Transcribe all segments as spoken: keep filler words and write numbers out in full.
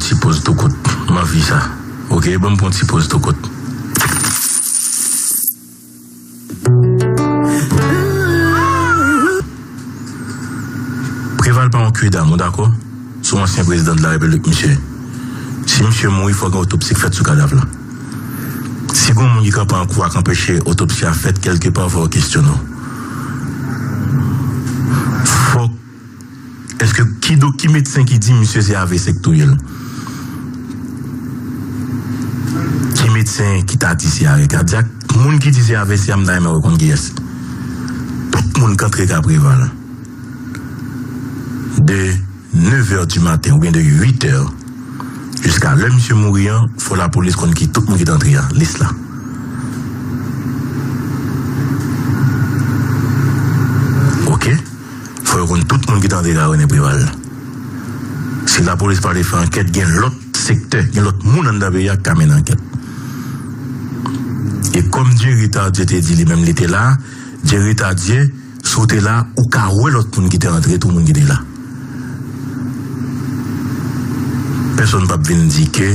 Ti poz tou kout. M anvi sa. Ok, ban m pran ti poz tou kout. Preval pa yon kidam, ou dakò? Se yon ansyen prezidan de la repiblik, misye. Si misye mouri, fò gen otopsi k fèt sou kadav la. Si gen yon moun ki kanpe an kou a k anpeche otopsi a fèt, kèlkepa, fò yo kesyone w. Fòk Èske ki do, ki medsen ki di misye se A V C k touye l? Ki medsen ki ta di se arè kadyak? Moun ki di se A V C a, m ta renmen wè konn kiyès. Tout moun k antre ka Preval de nev è di maten oubyen de uit è jiska lè misye mouri an, fò lapolis konn ki tout moun ki t antre a, lis la. Ok? Fò yo konn tout moun ki t antre ka René Préval. Si lapolis pa vle fè ankèt, gen lòt sektè, gen lòt moun anndan peyi a k ka mennen ankèt. E kòm Jerry Tardieu te di li menm li te la, Jerry Tardieu, si w te la, ou ka wè lòt moun ki te antre, tout moun ki te la. Pèsonn p ap vin di ke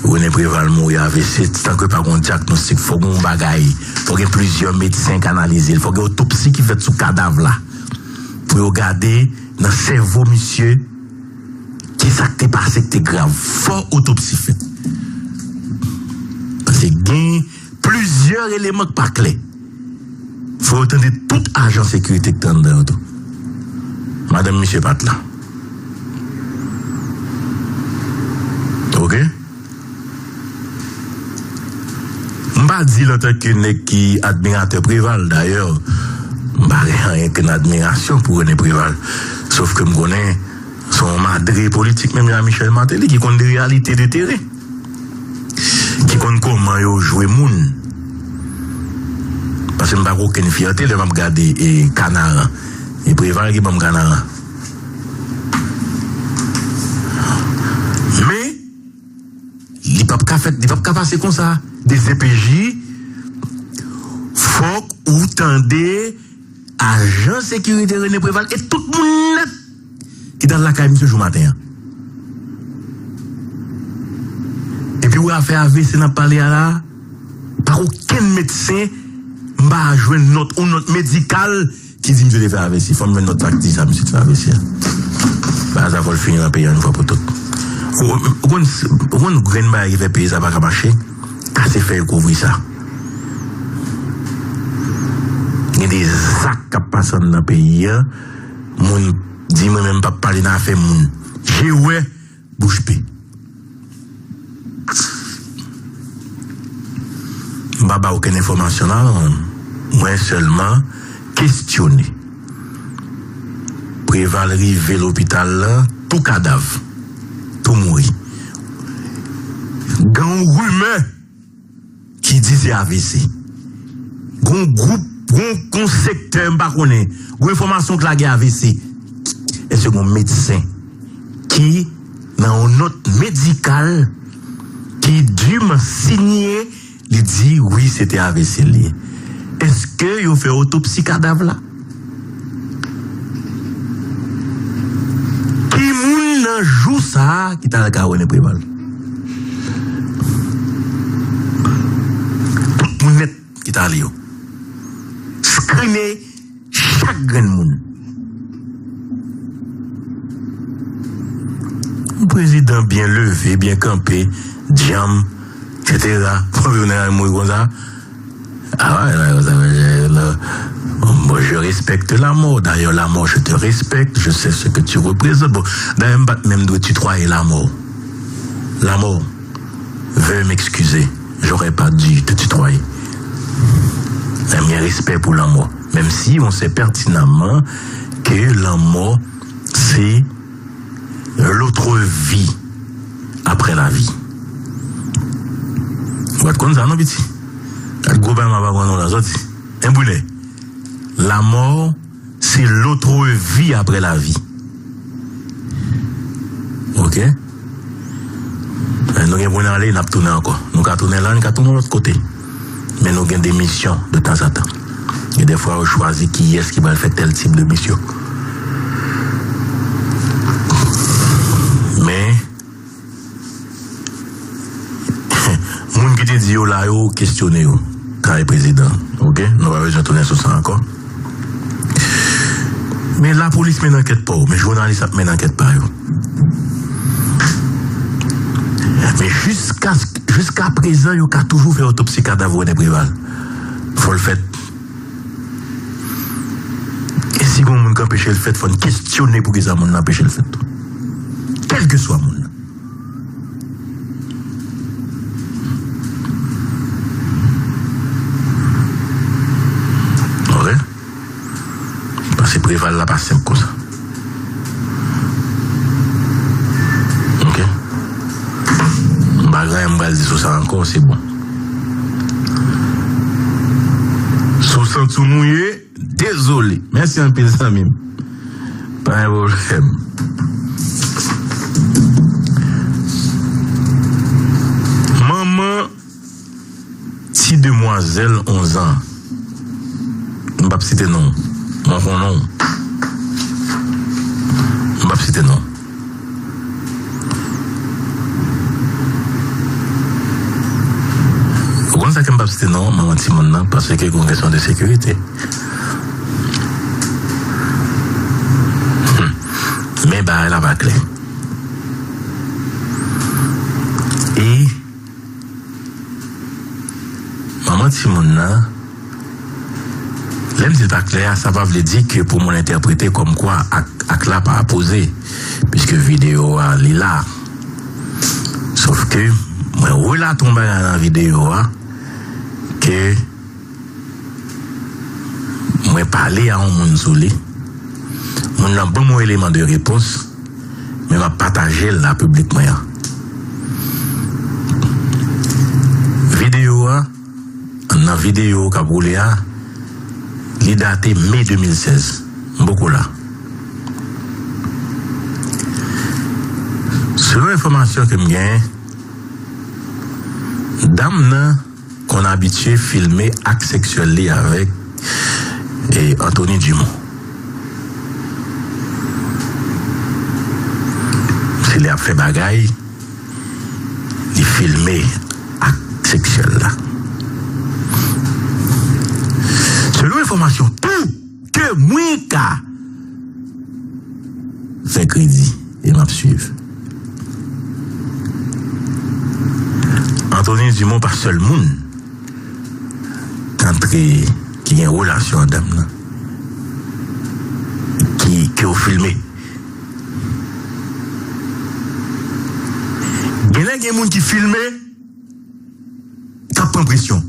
René Préval mouri A V C, tanke pa gen yon dyagnostik, fò gen yon bagay, fò gen plizyè medsen k analize l, fò gen otopsi ki fèt sou kadav la. Pou yo gade nan sèvo misye, kisa k te pase k te grav. Fò otopsi fèt. Paske gen plizyè eleman k pa klè. Fò yo tande tout ajan sekirite k te anndan yo tou. Madanm misye pa t la. Ok? M pa di l antanke nèg ki admiratè Preval, dayè, m pa gen anyen ke nan admirasyon pou René Preval. Sof ke m konnen se yon madre politik menm jan a Michel Martelly ki konn de reyalite de teren. Ki konn kòman yo jwe moun. Paske m pa gen okenn fyète lè m ap gade e Kanaran. E Preval ki ban m Kanaran. Men, li p ap ka fèt, li p ap ka pase konsa. D C P J, fòk ou tande ajan sekirite René Preval e tout moun nèt ki t al lakay misye jou maten an. Epi wè afè A V C n ap pale a la, pa okenn medsen, m pa jwenn nòt, yon nòt medikal ki di misye te fè A V C. Fò m jwenn nòt sa k di sa misye te fè A V C a. Bagay sa fò l fini nan peyi a yon fwa pou tout. Ou, ou, ou konn, ou konn grenn bagay ki fè peyi sa pa ka mache? Kase fèy kouvri sa. Gen de zak k ap pase anndan peyi a. Moun di mwen menm p ap pale nan afè moun. Je wè, bouch be. M pa ba okenn enfòmasyon la, non. Mwen sèlman kesyone. Preval rive lopital la, tou kadav, tou mouri. Gen yon rimè ki di se A V C. Gon gwoup, gon, gon sektè, m pa konnen. Gon enfòmasyon k lage A V C. Èske gon medsen ki nan yon nòt medikal ki diman sinye, li di wi, se te A V C l ye? Èske yo fè otopsi kadav la? Ki moun nan jou sa a ki t al ka René Préval? Tout moun nèt ki t ale yo. Skrine chak grenn moun. Yon prezidan byen leve, byen kanpe, djanm, et cetera. Pou yo nan mouri konsa. Ah ouais, là, ça va, je, là, bon, je respecte la mort. D'ailleurs, la mort, je te respecte. Je sais ce que tu représentes. Bon, d'ailleurs, m pa t menm dwe titwaye la mort. La mort, veuillez m'excuser. J'aurais pas dû te tutoyer. Mwen gen respè pou lanmò. Menm si on sait pertinemment que lanmò, c'est l'autre vie après la vie. Ou pa t konn sa, non, piti? Gad gwo bagay m ap aprann ou la, sòti. Hein, Brunè? La mort, c'est l'autre vie après la vie. Ok? Eh, nou gen pou n ale, n ap tounen ankò. Nou ka tounen la, nou ka tounen lòt kote. Men nou gen de misyon de tanzantan. Gen de fwa, yo chwazi kiyès ki pral fè tèl tip de misyon. Men, di yo la yo, kestyone yo. Kay prezidan. Oke? Nou pa bezwen tounen sou sa ankò. Men lapolis mennen ankèt pa w, men jounalis ap mennen ankèt pa yo. Men jiska, jiska prezan, yo ka toujou fè otopsi kadav René Préval. Fò l fèt. E si gen moun ki anpeche l fèt, fò n kestyone poukisa moun nan anpeche l fèt tou. Kèlkeswa moun nan. Ok? Paske Preval la pa senp konsa. Ok? M pa gen anyen m pral di sou sa ankò, se bon. Si w santi w mouye, dezole. Mèsi anpil, zanmi m. Pa gen pwoblèm. Manman ti demwazèl onz an. M p ap site non. Mwen konnen w. M p ap site non. Ou konn sa ke m p ap site non manman timoun nan, paske gen yon kesyon de sekirite. Hmm. Men bagay la pa klè. E manman timoun nan, lè m di l pa klè a, sa pa vle di ke pou moun entèprete kòmkwa ak, ak la pa poze, piske videyo a, li la. Sof ke mwen relate yon bagay nan videyo a, ke mwen pale a yon moun sou li. Moun nan ban m yon eleman de repons, men m ap pataje l a piblik mwen an. Videyo a, nan videyo k ap woule a, li date me de mil sèz. M poko la. Selon enfòmasyon ke m genyen, dam nan konn abitye filme ak seksyèl li avèk, e, Anthony Dumont. Se lè y ap fè bagay, li filme ak seksyèl la. Selon enfòmasyon tou ke mwen ka fè kredi e m ap swiv. Anthony Dumont pa sèl moun k antre, ki gen relasyon ak dam nan, ki, ke yo filme. Genlè gen moun ki filme, k ap pran presyon.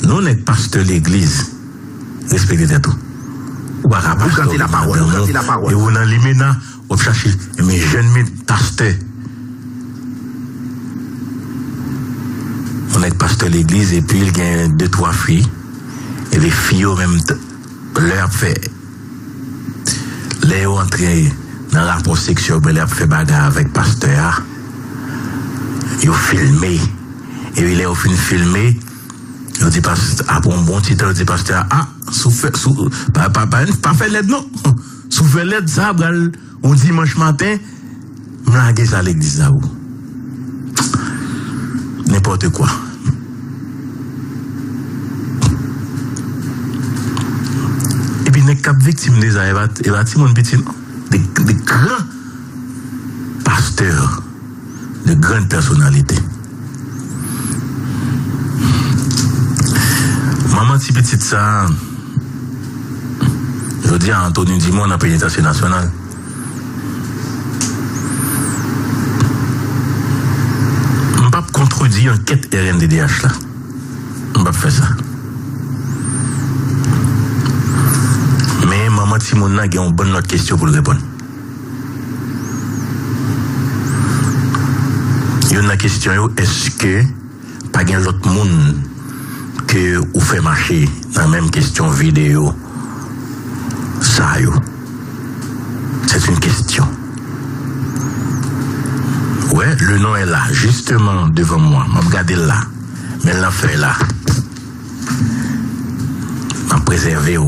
Nou nèg pastè legliz, respekte tèt ou. Ou pa ka pastè, ou nan madanm ou, e ou nan limena, w ap chache, men jèn men pastè. Yon nèg pastè legliz, epi l gen de twa fi, epi fi yo menm, t-, lè y ap fè Lè yo antre nan rapò seksyèl, oubyen lè y ap fè bagay avèk pastè a, yo filme. Epi lè yo fin filme, yo di pastè, apre yon bon ti tan, yo di pastè a, a, si w fè, si w, pa, pa, pa, pa fè lèd non. Si w fè lèd, sa pral yon dimanch maten, m lage sa legliz la pou. Nenpòt kwa. Epi nèg k ap viktim de sa, e pa, e pa timoun piti non. De, de gran pastè, de gran pèsonalite. Manman ti pitit sa, jodi a, Anthony Dumont nan penitansye nasyonal. M p ap kontredi ankèt R N D D H la. M p ap fè sa. Men manman timoun nan gen yon bann lòt kesyon pou l reponn. Youn nan kesyon yo, èske pa gen lòt moun ke ou fè mache nan menm kesyon videyo sa yo? C'est une question. Ouais, le nom est là, justement devant moi. M ap gade l la. Men l nan fèy la. M ap prezève w.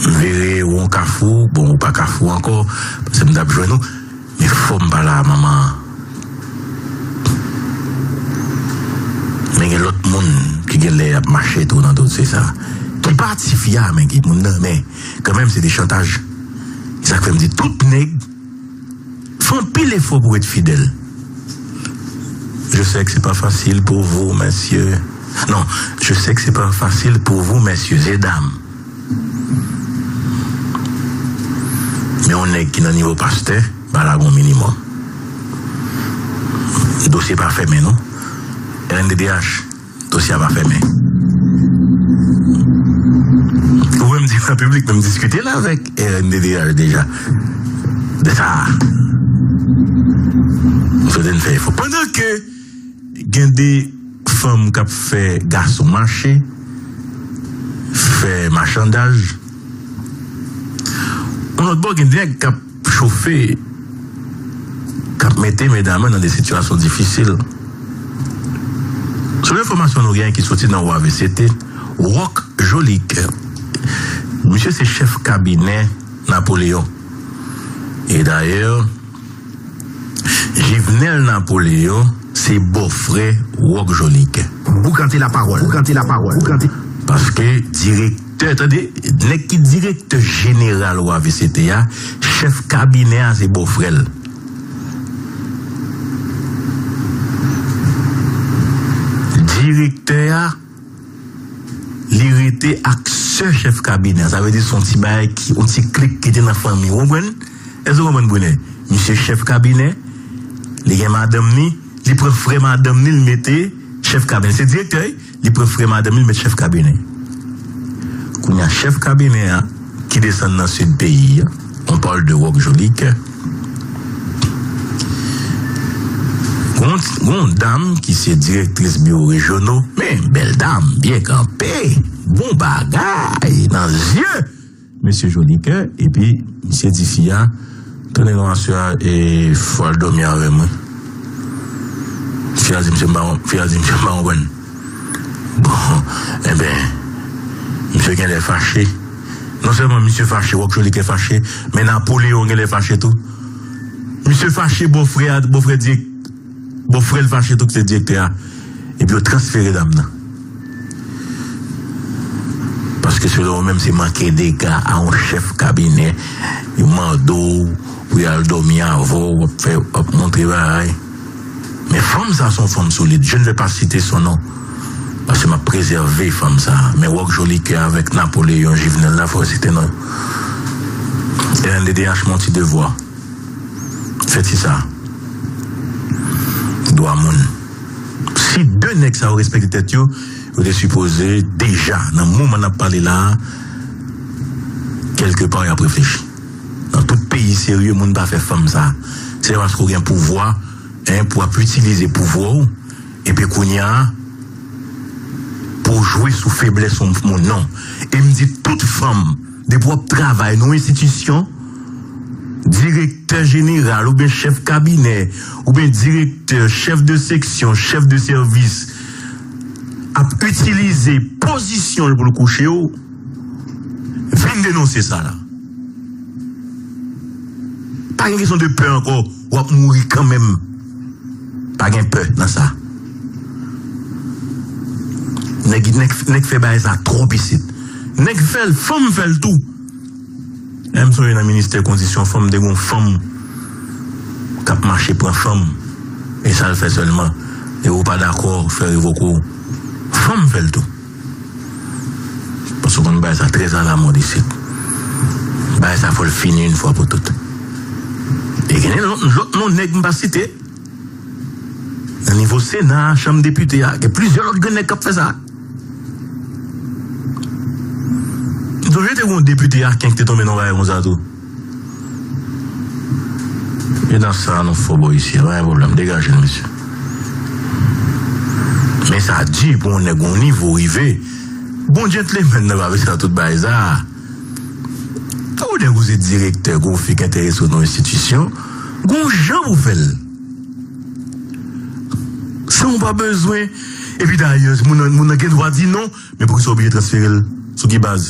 M vire w yon kafou, bon, ou pa kafou ankò, paske m t ap jwenn ou. Men Fò m pale a manman an. Men gen lòt moun ki genlè ap mache tou nan dosye sa. Ki pati fi a, men ki moun nan, men kanmenm se de chantaj. Se sa k fè m di tout nèg fè anpil efò pou ret fidèl. Je sais que c'est pas facile pour vous, messieurs. Non, je sais que c'est pas facile pour vous, messieurs et dames. Men yon nèg ki nan nivo pastè, ba la gon minimòm. Dosye pa fèmen non. R N D D H, dosye a pa fèmen. Ou wè m di nan piblik, men m diskite la avèk R N D D H deja. De sa. M swete n fè efò. Pandan ke gen de fanm k ap fè gason mache, fè machandaj. Yon lòt bò, gen nèg k ap chofe, k ap mete medam yo nan de sitiyasyon difisil. Selon enfòmasyon nou genyen ki soti nan O A V C T, Rock Jolicoeur, misye se chèf kabinè Napoléon. E dayè, Jivenel Napoléon se bòfrè Rock Jolicoeur. Boukante lapawòl, boukante lapawòl, boukante. Paske direktè, tande, nèg ki direktè jeneral O A V C T a, chèf kabinè a se bòfrè l. Direktè a, li rete ak sè chèf kabinè a. Sa vle di se yon ti bagay ki, yon ti klik ki te nan fanmi. Ou konprann? Èske w konprann, Brunè? Misye chèf kabinè, li gen madanm ni, li pran frè madanm ni, li mete chèf kabinè. Se direktè, wi. Li pran frè madanm ni, li mete chèf kabinè. Kounye a, chèf kabinè a, ki desann nan sid peyi a, on parle de Rock Jolicoeur, gon, gon dam ki se direktris biwo rejyonal, men bèl dam, byen kanpe, bon bagay nan zye mesye Jolicoeur, epi misye di fi a, tounen non aswè a, e fò al dòmi avè mwen. Fi a di misye m pa, fi a di misye m pa konprann. Bon, enben, misye genlè fache. Non sèlman misye fache, Rock Jolicoeur fache, men Napoléon genlè fache tou. Misye fache, bòfrè a, bòfrè dirèk, bòfrè l fache tou ki se direktè a. Epi yo transfere dam nan. Paske selon yo menm se manke dega a yon chèf kabinè. Yo mande w pou y al dòmi avè w, w ap fè, w ap montre bagay. Men fanm sa se yon fanm solid. Je ne vais pas citer son nom. Paske m ap prezève fanm sa. Men Rock Jolicoeur avèk Napoléon Jivenel la, fò yo site non yo. R N D D H, mon ti devwa. Fè ti sa. Dwa moun. Si de nèg sa yo respekte tèt yo, yo te sipoze deja, nan moman n ap pale la a, kèlke pa y ap reflechi. Nan tout peyi serye, moun pa fè fanm sa. Se paske w gen pouvwa, en, pou w ap itilize pouvwa w, epi kounye a, pou w jwe sou feblès yon moun, non. E m di tout fanm, depi w ap travay nan yon enstitisyon, direktè jeneral oubyen chèf kabinè, oubyen direktè, chèf de seksyon, chèf de sèvis, ap itilize pozisyon l pou l kouche w, vin denonse sa la. Pa gen kesyon de pè ankò, w ap mouri kanmenm. Pa gen pè nan sa. Nèg, nèg, nèg fè bagay sa twòp isit. Nèg fè l, fanm fè l tou. Lè m sonje nan ministè kondisyon fanm, te gen yon fanm k ap mache pran fanm. E sa l fè sèlman. E ou pa dakò, fè revoke w. Fanm fè l tou. Paske w konn bagay sa trè alamòd isit. Bagay sa fò l fini yon fwa pou tout. E gen lòt, lòt non nèg m pa site. Nan nivo Sena a, Chanm Depite a, gen plizyè lòt grenn nèg k ap fè sa. M sonje te gen yon depite Aken ki te tonbe nan yon bagay konsa tou. E nan sa nou fò bò isi a, pa gen pwoblèm, degaje l, mesye. Men sa di pou yon nèg yon nivo rive. Bon gentleman nan pa bezwen tout bagay sa. Ou nèg ou se direktè, gwo fik enterese w nan yon enstitisyon, gon jan pou fè l. San w pa bezwen, epi dayè, moun nan, moun nan gen dwa di non, men poukisa w oblije transfere l? Sou ki baz?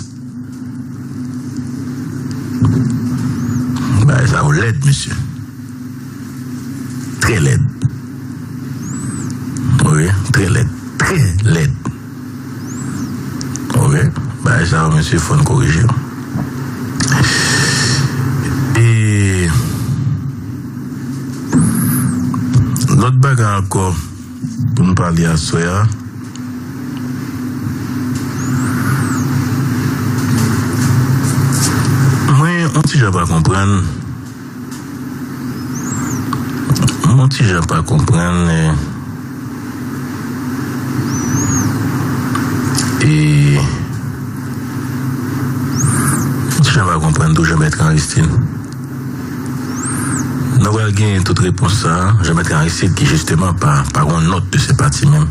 Bagay sa yo lèd, mesye. trè lèd. Wi, trè lèd. Trè lèd. Ok? Bagay sa yo, mesye, fò n korije yo. E lòt bagay ankò pou n pale aswè a, mwen, yon ti jan pa konprann Mwen ti jan pa konprann, e, e, mwen ti jan pa konprann tou Jean Bertrand Aristide. Nou pral genyen tout repons sa a, Jean Bertrand Aristide ki jisteman pa, pa gon nòt de senpati menm.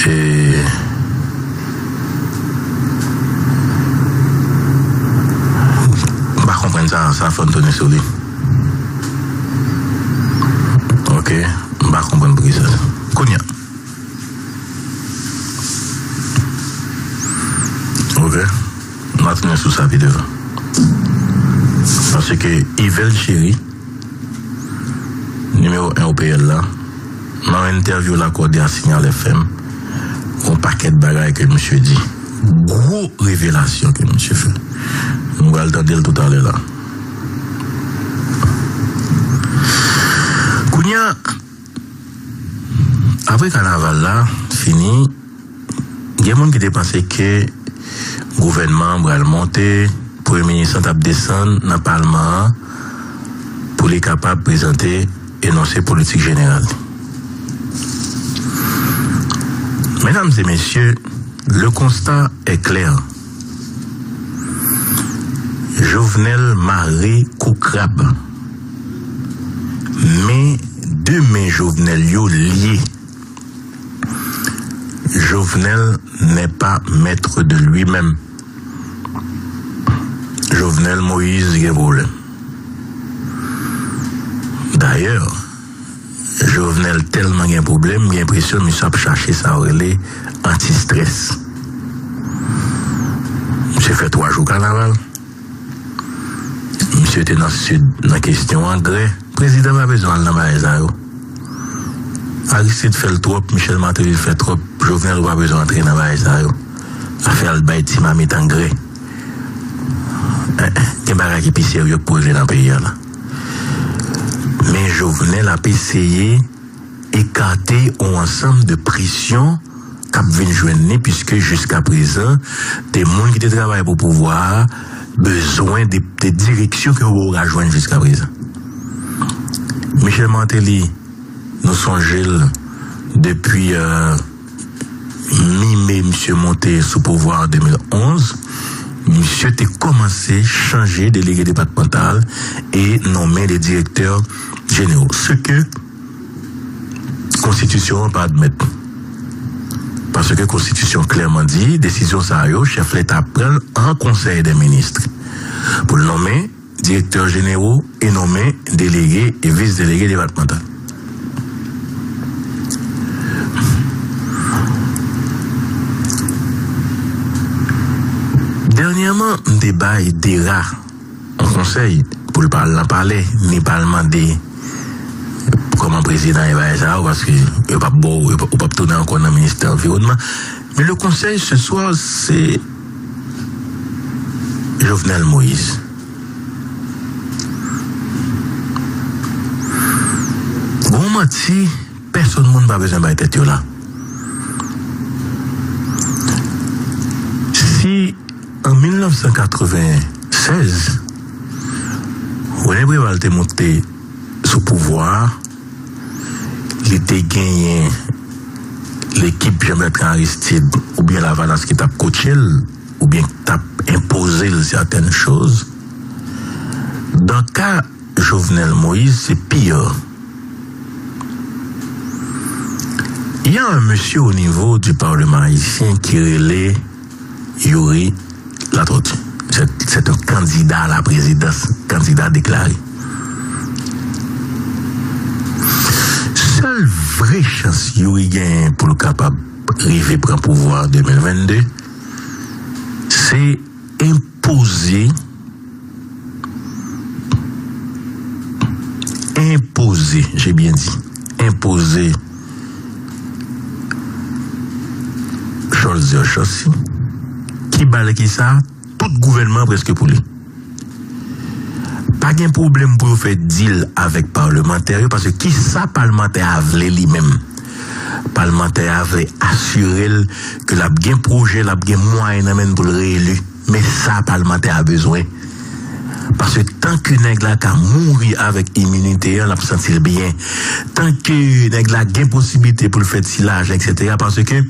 E, m pa konprann sa, sa fò n tounen sou li. Ok, m pa konprann poukisa. Kounye a. Ok, m a tounen sou sa pi devan. Paske Yvel Chery, nimewo en O P L la, nan yon entèvyou l akòde a Signal F M, yon pakèt bagay ke misye di. Gwo revelasyon ke misye fè. Nou pral tande l toutalè la. Kounye a, apre kanaval la fini, gen moun ki te panse ke gouvènman an pral monte, premye minis lan t ap desann nan palman an pou li kapab prezante enonse politik jeneral li. Mesdames et messieurs, le constat est clair. Jovenel mare kou krab. Men de men Jovenel yo lye. Jovenel n'est pas maître de lui-même. Jovenel Moïse gen pwoblèm. Dayè, Jovenel tèlman gen pwoblèm, gen enpresyon misye ap chache sa yo rele anti-strès. Misye fè twa jou kanaval. Misye te nan Sid nan kesyon angrè. Prezidan pa bezwen al nan bagay sa yo. Aristide fè l twòp, Michel Martelly fè twòp, Jovenel ou pa bezwen antre nan bagay sa yo. Afè al bay ti mamit angrè. Eh, eh, gen bagay ki pi serye k pou regle nan peyi a la. Men Jovenel ap eseye ekate yon ansanm de presyon k ap vin jwenn li, piske jiskaprezan, de moun ki te travay pou pouvwa a bezwen de, de direksyon ke yo poko ka jwenn jiskaprezan. Michel Martelly, nou sonje l depi, euh, mi me misye monte sou pouvwa an de mil onz, misye te kòmanse chanje delege depatmantal e nonmen de direktè jeneraux. Ce que Konstitisyon an pa admèt. Paske Konstitisyon klèman di, desizyon sa yo, chèf leta ap pran l an konsèy dè minis. Pou l nonmen direktè jeneraux e nonmen delege e vis delege depatmantal. Dènyèman, m te bay DERA yon konsèy pou l pa al nan palè, ni pa al mande kòman prezidan e bagay sa yo, paske yo p ap ba w, yo p-, ou p ap tounen ankò nan ministè anviwònman. Men le konsèy se swa, se Jovenel Moïse. Gon manti, pèsonn moun pa bezwen bay tèt yo la. Si an mil nèf san katreven sèz, René Préval te monte sou pouvwa a, li te genyen lekip Jean Bertrand Aristide oubyen Lavalas ki t ap kotche l, oubyen ki t ap enpoze l sètèn choz. Dan ka Jovenel Moïse, se pire. Il y a un monsieur au niveau du Parlement haïtien ki rele Youri Latortue. C'est, c'est un candidat à la présidence, candidat déclaré. Sèl vrè chans Youri genyen pou l kapab rive pran pouvwa an de mil vennde, se enpoze J'ai bien dit, enpoze Cholzer Chancy, ki ba l ki sa, tout gouvènman an prèske pou li. Pa gen pwoblèm pou yo fè deal avèk palmantè yo, paske ki sa palmantè a vle li menm? Palmantè a vle asire l ke l ap gen pwojè, l ap gen mwayen nan men l pou l reyeli. Men sa palmantè a bezwen. Paske tanke nèg la ka mouri avèk iminite an, l ap santi l byen. Tanke nèg la gen posiblite pou l fè ti lajan, etsetera. Paske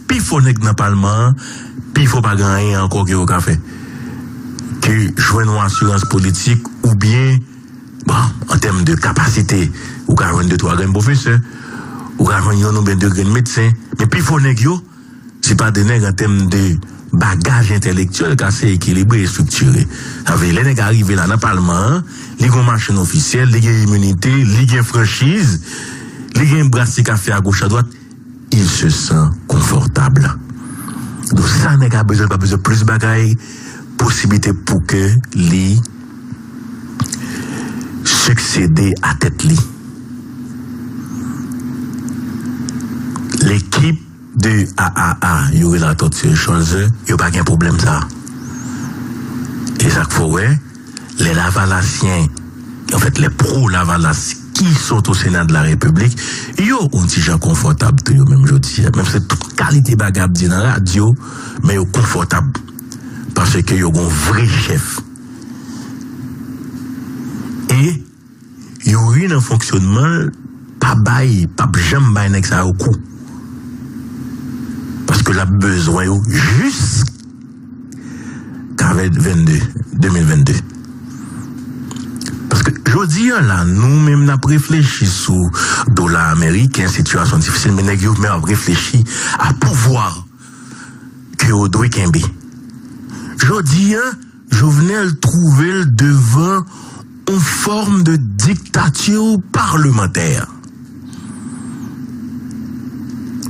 pi fò nèg nan palman an, pi fò pa gen anyen ankò ke yo ka fè. Ke jwenn yon asirans politik oubyen, bon, an tèm de kapasite, ou ka jwenn de twa grenn pwofesè, ou ka jwenn yonn oubyen de grenn medsen, men pi fò nèg yo, se pa de nèg an tèm de bagaj entèlektyèl k ase ekilibre, estriktire. Sa vle di, lè nèg a rive la nan palman an, li gen yon machin ofisyèl, li gen iminite, li gen franchiz, li gen bras li ka fè agoch adwat, il se sent confortable. Donk, sa nèg a bezwen, pa bezwen plis bagay, posiblite pou ke li siksede a tèt li. Lekip de A A A, Youri Latortue, Cholzer, yo pa gen pwoblèm sa. E sa k fè w wè, lè lavalasyen, anfèt, lè pwo Lavalas ki sot o Sena de la Repiblik, yo yon ti jan konfòtab tou yo menm jodi a. Menm si tout kalite bagay ap di nan radyo, men yo konfòtab. Paske yo gon vre chèf. E Youri nan fonksyonman l, pa bay, p ap janm bay nèg sa yo kou. Paske l ap bezwen yo jiska vennde, de mil vennde. Paske jodi a la, nou menm n ap reflechi sou dola ameriken, sitiyasyon difisil, men nèg yo menm ap reflechi a pouvwa ke yo dwe kenbe. Jodi a, Jovenel twouve l devan yon fòm de diktati palmantè.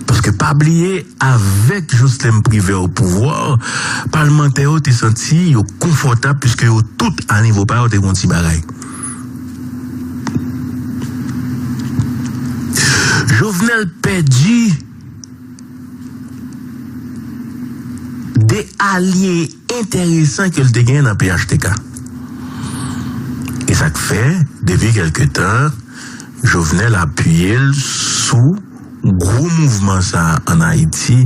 Paske pa bliye, avèk Jocelerme Privert o pouvwa, palmantè yo te santi yo konfòtab, piske yo tout a nivo pa yo te gon ti bagay. Jovenel pèdi de alye enteresan ke l te genyen nan P H T K. E sa k fè, depi kèlke tan, Jovenel apiye l sou gwo mouvman sa a ann Ayiti,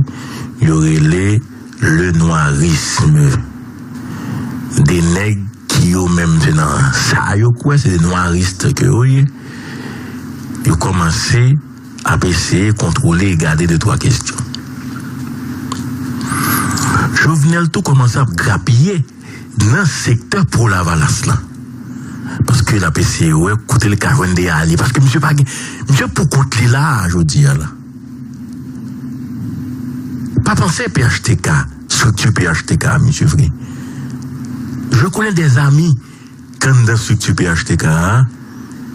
yo rele le noirisme. De nèg ki yo menm se nan sa yo kwè, se de noiristes ke yo ye. Yo kòmanse ap eseye kontwole e gade de twa kesyon. Jovenel tou kòmanse ap grapiye nan sektè pwo Lavalas lan. Paske l ap eseye wè kote l ka jwenn de alye. Paske misye pa gen, misye pou kont li la a, jodi a la. Pa panse P H T K, estrikti P H T K a, misye vre. Je connais des amis k anndan estrikti P H T K a,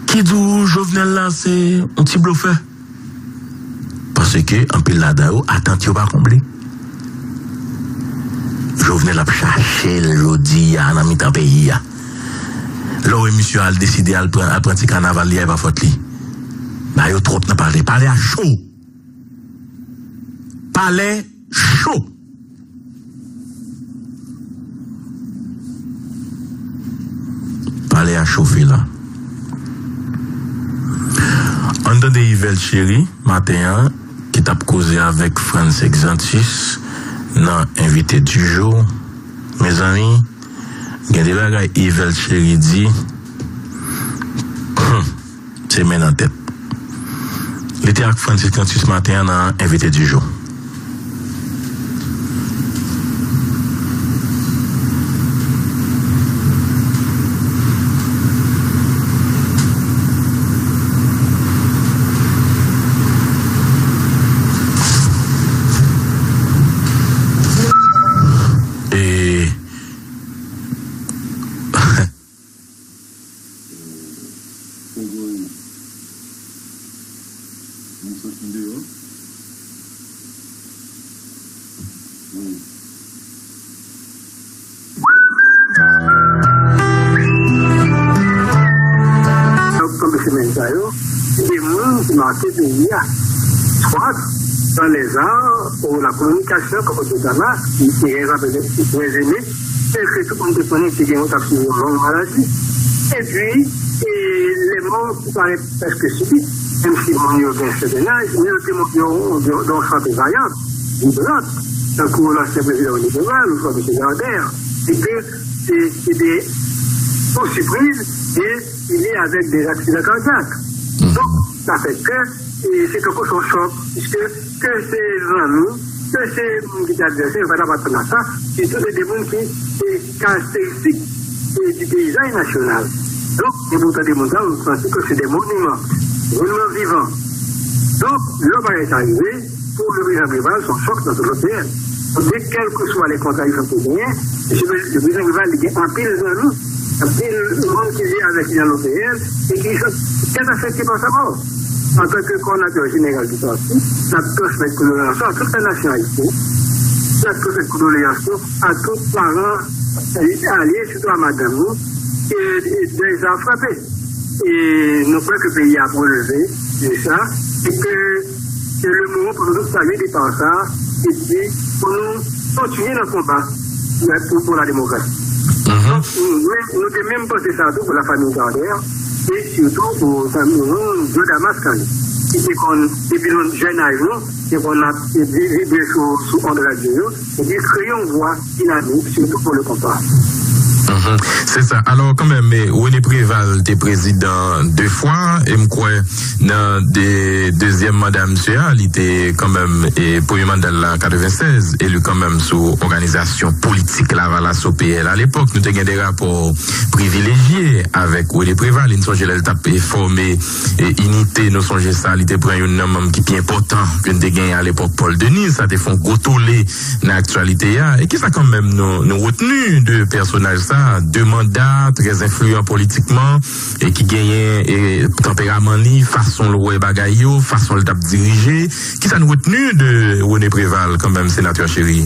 ki di w Jovenel la se yon ti blofè. Paske anpil ladan yo, atant yo pa konble. Jovenel ap chache l jodi a nan mitan peyi a. Lè w wè misye al deside al pran, al pran ti kanaval li a, e pa fòt li. Ba yo twòp nan palè. Palè a cho. Palè cho. Palè a chofe la. Ann tande Yvel Chery maten an ki t ap koze avèk Frantz Exantus nan Invité du jour. Mezanmi, gen de bagay Yvel Chery di. Hmm. Se men nan tèt. Li te ak Frantz Exantus maten an nan Invité du jour. E Poko ri. Nou sot deyò. Wi. Ap tonbe semèn sa yo. de peyi a. Swa dans les arts, ou la kominikasyon, kòm ou di la, ki te rèzone, rèzone, tel ke tout moun te konnen ki te gen yon, t ap swivi yon long maladi. Epi, e, les morts qui paraissent presque subites, menm si moun yo gen sèten laj, men yo te montre yon, yon, yon sante vayan, vibran, tankou lansyen prezidan René Préval, ou swa mesye Gardère, e ke se, se de, pou sipriz, e li avèk de aksidan kadyak. Donk, sa fè ke, e, se tankou se yon chòk, piske ke se zanmi, ke se moun ki te advèsè, yo pa t ap atann a sa, sitou se de moun ki se karakteristik, e, di peyizaj nasyonal. Donk, e poutan de moun sa, nou santi ke se de moniman, moniman vivan. Donk, lè bagay sa rive, pou le prezidan Préval, se yon chòk nan tout lòt peyi. Donk, kèlkeswa lè kontradiksyon ke genyen, le prezidan Préval, li gen anpil zanmi, anpil moun ki viv avèk li nan lòt peyi, e ki sont très affectés par sa mort. Antanke kòdonatè jeneral di pati, n ap transmèt kondoleyans nou a tout la nasyon ayisyèn. N ap transmèt kondoleyans nou a tout paran, e, alye, sitou a madanm nou, e, e dèy sa a frape. E nou kwè ke peyi a ap releve de sa, e ke se le moman pou nou tout salye depa sa, epi pou nou kontinye nan konba pou, pou la demokrasi. Donk, nou, nou te menm panse sa tou pou lafanmi Gardère, e sitou pou zanmi nou, Joe Damas Kali, ki te konn, depi nou jèn aj nou, te konn ap vi-, vibre sou, sou ond radyo yo, epi kreye yon vwa dinamik, sitou pou le konpa. Mhm. Se sa. Alò, kanmenm, e, René Préval te prezidan de fwa, e m kwè nan de, dezyèm manda misye a, li te kanmenm, e, premye manda l la katrevennsèz, eli kanmenm sou òganizasyon politik Lavalas O P L. Alepòk, nou te gen de rapò privilejye avèk René Préval. N sonje lè l t ap, e, fòme, e, Inite, nou sonje sa, li te pran youn nan manm ki pi enpòtan ke n te genyen alepòk, Paul Denise. Sa te fè yon gwo tole nan aktyalite a. E kisa kanmenm nou, nou retni de pèsonaj sa, de manda, trè enfliyan politikman, e ki genyen, e, tanperaman li, fason l wè bagay yo, fason l t ap dirije? Kisa nou retni de René Préval kanmenm, senatè Cheri?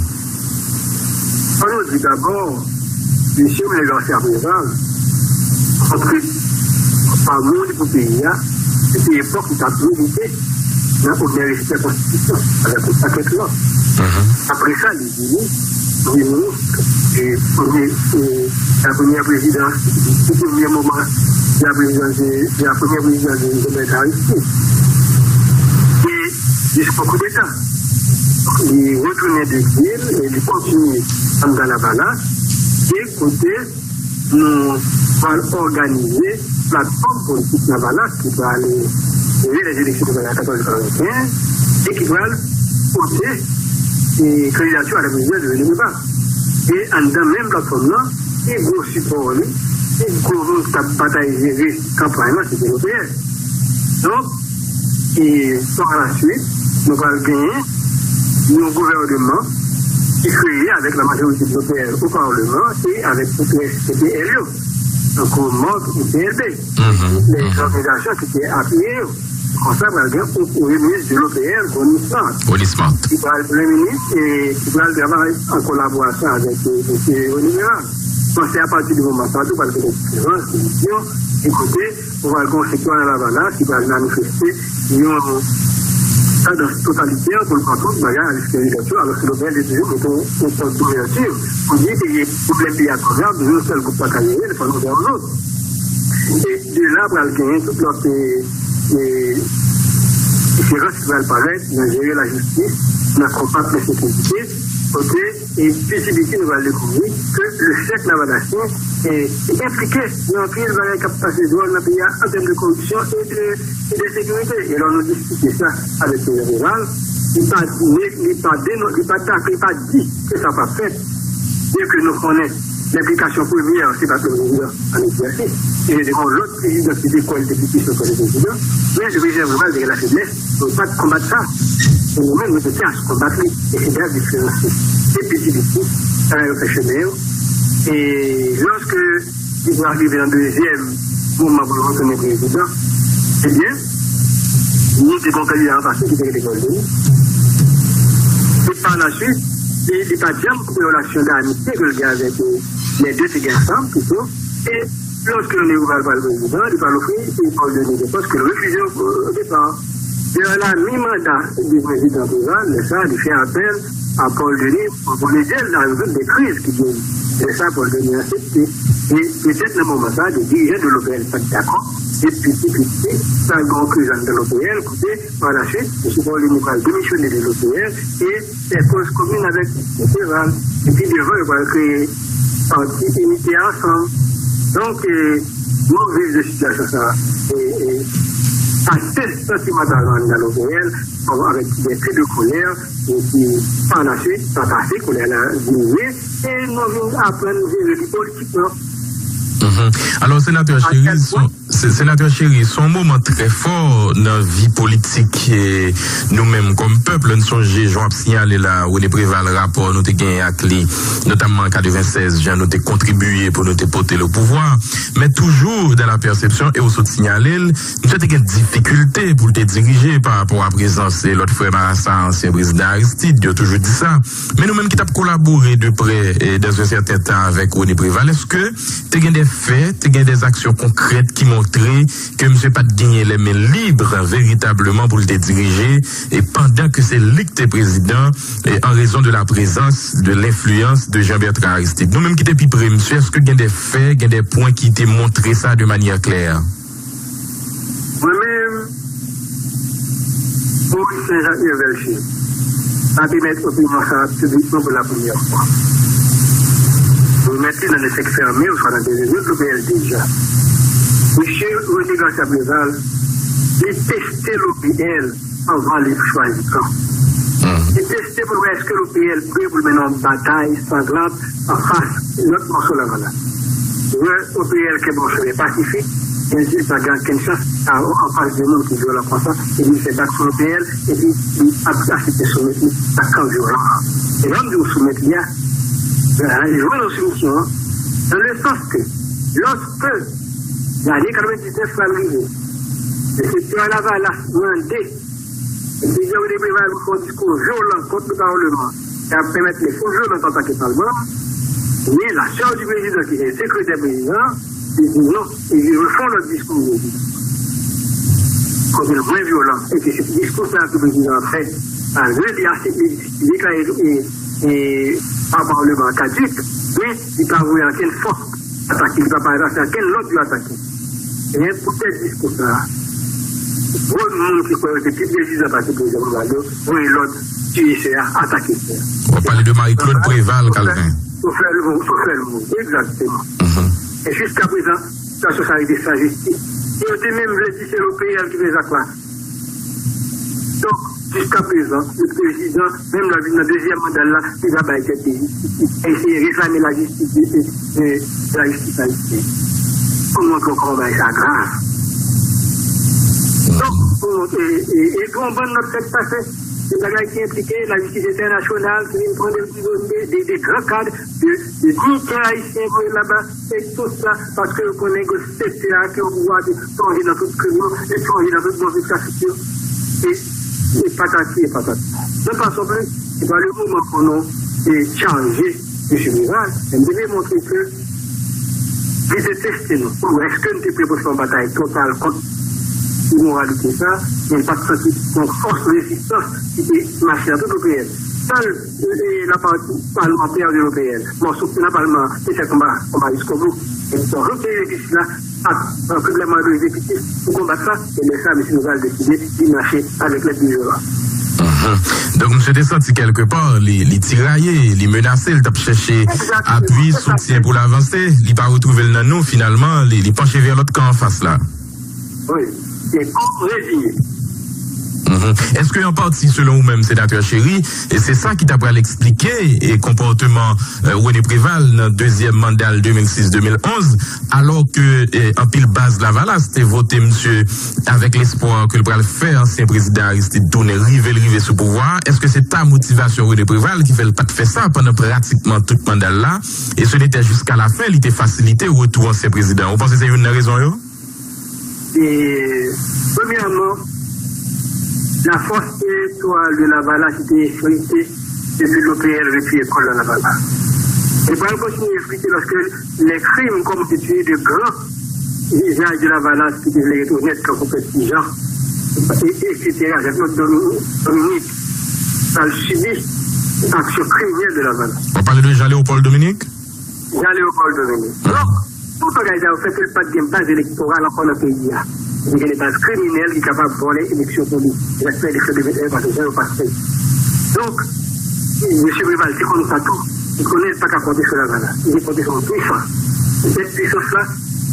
Fò nou di dabò, mesye René Garcia Préval, montre amou li pou peyi a, depi epòk li t ap milite nan onè respè konstitisyon avèk yon pakèt lòt. Apre sa, li vini premye minis, e premye, e, la premyè prezidans, di premye moman de la prezidans de, de la premyè prezidans de Jovenel Aristide. E jiskan koudeta. Li retounen de egzil e li kontinye anndan Lavalas, e kote nou pral òganize platfòm politik Lavalas ki pral jere lè eleksyon de katòz katrevenkenz e ki pral pote, e, kandidati a la prezidan de René Préval. E anndan menm platfòm nan, pi gwo sipò li, pi gwo moun ki t ap batay jere kanpay lan, se te Lopeyè. Donk, e pa la swit, nou pral genyen yon gouvèneman ki kreye avèk la majorite de Lopeyè o palman e avèk tout rès P P L yo, tankou MOP e P L B, lè òganizasyon ki te apiye yo. Konsa, pral gen yon premye minis de Lopeyè, Rony Smart. Rony Smart. Ki pral premye minis e ki pral travay an kolaborasyon avèk, e, mesye René Préval. Bon, se apati de moman sa, tou pral gen diferans de vizyon, de kote, ou pral gen yon sektè nan Lavalas ki pral manifeste yon tandans totalitè pou l pran tout bagay a lespri lòt yo, alòske Lopeyè te toujou mete yon, yon pòt douvèti pou di ke pwoblèm peyi a twò grav, yon sèl gwoup pa ka jere l, fò nou fè yon lòt. E de la pral genyen tout lòt, e, e, diferans ki pral parèt nan jere lajistis, nan konbat lensekirite, kote e piti piti, nou pral dekouvri ke le chèf lavalasyen, e, enplike nan anpil bagay k ap pase dwòl nan peyi a, an tèm de koripsyon e de, e de sekirite. E lè nou diskite sa avèk Prezidan Préval, li pa, li pa denon-, li pa take, li pa di ke sa p ap fèt. Byen ke nou konnen lenplikasyon premyè, se pa prezidan an egzèsis. E se te yon lòt prezidan ki te kwè l te pi pwisan ke le prezidan. Men le prezidan Préval te gen lafeblès pou l pa t konbat sa. E nou menm, nou te tchas konbat li. E se la diferans. Se piti piti, bagay yo fè chemen yo. E lòske li pral rive nan dezyèm moman pou l retounen prezidan, ebyen, nou te gen yon kandida an fas li ki te rele Paul Denis. E pa la swit, li, li pa t janm koupe relasyon damitye ke l gen avèk, e, lè de te gen ansanm, pito. E lòske René Préval pral prezidan, li pral ofri, e, Paul Denis de pòs ke l refize o, o depa. Depi la, mi manda de prezidan Préval, lè sa, li fè apèl a Paul Denis pou, pou l ede l nan rezoud de kriz ki genyen. Lè sa, Paul Denis aksepte. E petèt nan moman sa, de dirijan de l'O P L pa t dakò. E piti, piti, sa gen yon kriz anndan l'O P L, kote, pa la swit, mesye Paul Denis pral demisyone de l'O P L, e fè koz komin avèk Préval. Epi devan, yo pral kreye pati Inite Ansanm. Donk, e, nou viv de sitiyasyon sa, e, e, atè santimantal anndan l'O P L, avèk de kri de kolè, epi pa la swit, sa pase, kolè la diminye, e nou vin aprann jere li politikman. Mhm. Alò, senatè Cheri, se, senatè Cheri, se yon moman trè fò nan vi politik, e, nou menm kòm pèp. Lè n sonje, jan w ap siyale la, René Préval, rapò nou te genyen ak li, notamman an katrevennsèz, jan nou te kontribiye pou nou te pote l o pouvwa. Men toujou, dans la perception, e w sot siyale l, misye te gen difikilte pou l te dirije pa rapò a prezans, e, lòt frè Marasa, ansyen prezidan Aristide, yo toujou di sa. Men nou menm ki t ap kolabore de prè, e, dans un certain temps avèk René Préval, èske te gen de fè, te gen de aksyon konkrèt ki montre ke misye pa t genyen lè men lib veritableman pou l te dirije, e pandan ke se li k te prezidan, e an rezon de la prezans, de lenfliyans de Jean Bertrand Aristide? Nou menm ki te pi pre misye, èske gen de fè, gen de pwen ki te montre sa de manyè klè? Mwen menm, Maurice Saint-Jacques Mirevel Cheri, m ap emèt opinyon sa a piblikman pou la premyè fwa. M emèt li nan de sèk fèmen, oswa nan de reyinyon de l'O P L deja. Mesye René Garcia Préval, li teste l'O P L anvan li chwazi kan. Li teste pou l wè èske l'O P L prè pou l mennen yon batay sanglant anfas lòt mòso Lavalas. Lè O P L kenbe yon chemen pasifik, men di l pa gen okenn chans a, anfas de moun ki vyolan konsa, epi li fè bak sou O P L, epi li ap aksepte soumèt li ak kan vyolan an. E lè m di w soumèt li a, li jwenn yon soumisyon an, dans le sens que, lorsque lane katrevendiznèf la rive, le secteur Lavalas mande Prezidan René Préval pou fè yon diskou vyolan kont le Parlement, ki ap pèmèt li fè vyolan antanke palman, men la sè di prezidan ki se sekretè prezidan, li di non, e li refè yon lòt diskou. Kote l mwen vyolan, e ke se diskou sa ke prezidan an fè, malgre li ase, li, li deklare, e, e, pa palman an kadik, men li pa voye ankenn fòs atake, li pa parèt ankenn lòd yo atake. Men poutèt diskou sa a, gwo moun ki kwè yo te pi prezizan pase prezidan Préval yo, voye lòd tiye sè a, atake sè a. W ap pale de Marie Claude Préval, Calvin. Sou fè l, sou fè l mouri, egzakteman. E jiskaprezan, sitiyasyon sa rete san jistis. E yo te menm vle di se l'O P L ki fè zak la. Donk, jiskaprezan, le prezidan, menm lè l vin nan dezyèm manda l la, li pa bay tèt li jistis. Li eseye reklame lajistis, e, e, lajistis ayisyèn. Pou montre w kòman bagay sa grav. Donk, pou montre, e, e, e pou yon bann lòt fèt pase, de bagay ki enplike lajistis entènasyonal, ki vin pran de, de, de, de gran kad, de, de diyitè ayisyen voye laba, e tout sa, paske yo konnen ke sektè a ki o pouvwa te plonje nan tout krim yo, e plonje nan tout move trafik yo. E, e patati e patata. Nan fason plis, se pa le moman pou nou, e, chanje mesye Préval, men m te vle montre ke li te teste nou. Pou èske n te pre pou fè yon batay total kont imoralite sa, men n pa t santi yon fòs rezistans ki te mache nan tout O P L. Sèl e, e, lapati palmantè de l'O P L. Mòso ki nan palman an te fè konba, konba jiskobou. E donk, tout peyi legliz la ap, an, tout lè mande egzekitif pou konbat sa, e lè sa, mesye Préval deside li mache avèk lèt de vyolan. Donk, misye te santi kèlkepa, li, li tiraye, li menase, li t ap chèche apui, soutyen pou l avanse. Li pa retwouve l nan nou, finalman, li, li panche vè lòt kan anfas la. Wi, e kòm reziye. Èske an pati, selon ou menm, senatè Cheri, e se sa ki ta pral eksplike e konpòteman, e, René Préval nan dezyèm manda l de mil sis de mil onz, alò ke, e, anpil baz Lavalas te vote misye avèk lespwa ke l pral fè ansyen prezidan Aristide tounen, rive l rive sou pouvwa a? Èske se ta motivasyon René Préval ki fè l pa t fè sa pandan pratikman tout manda l la? E se nete jiska lafen, li te fasilite retou ansyen prezidan. Ou panse se youn nan rezon yo? E, premyèman, lafòs elektoral de Lavalas te efrite depi l'O P L retire kò l nan Lavalas. Li pral kontinye efrite lòske lè krim kòmanse tiye de gran vizaj de Lavalas ki te vle ret onèt tankou Pè Ti Jan. e- etsetera, Jean-Claude Domi- Dominique, pral sibi aksyon kriminèl de Lavalas. W ap pale de Jean Léopold Dominique? Jean Léopold Dominique. Donk, tout bagay sa yo fè ke l pa t gen baz elektoral ankò nan peyi a. Li gen de baz kriminèl ki kapab vòlè eleksyon pou li. Li ap fè eleksyon de vennde paske jan yo pase. Donk, mesye Preval te konn sa tou. Li konnen l pa ka konte sou Lavalas. Li te konte sou yon pwisans. Sèt pwisans la,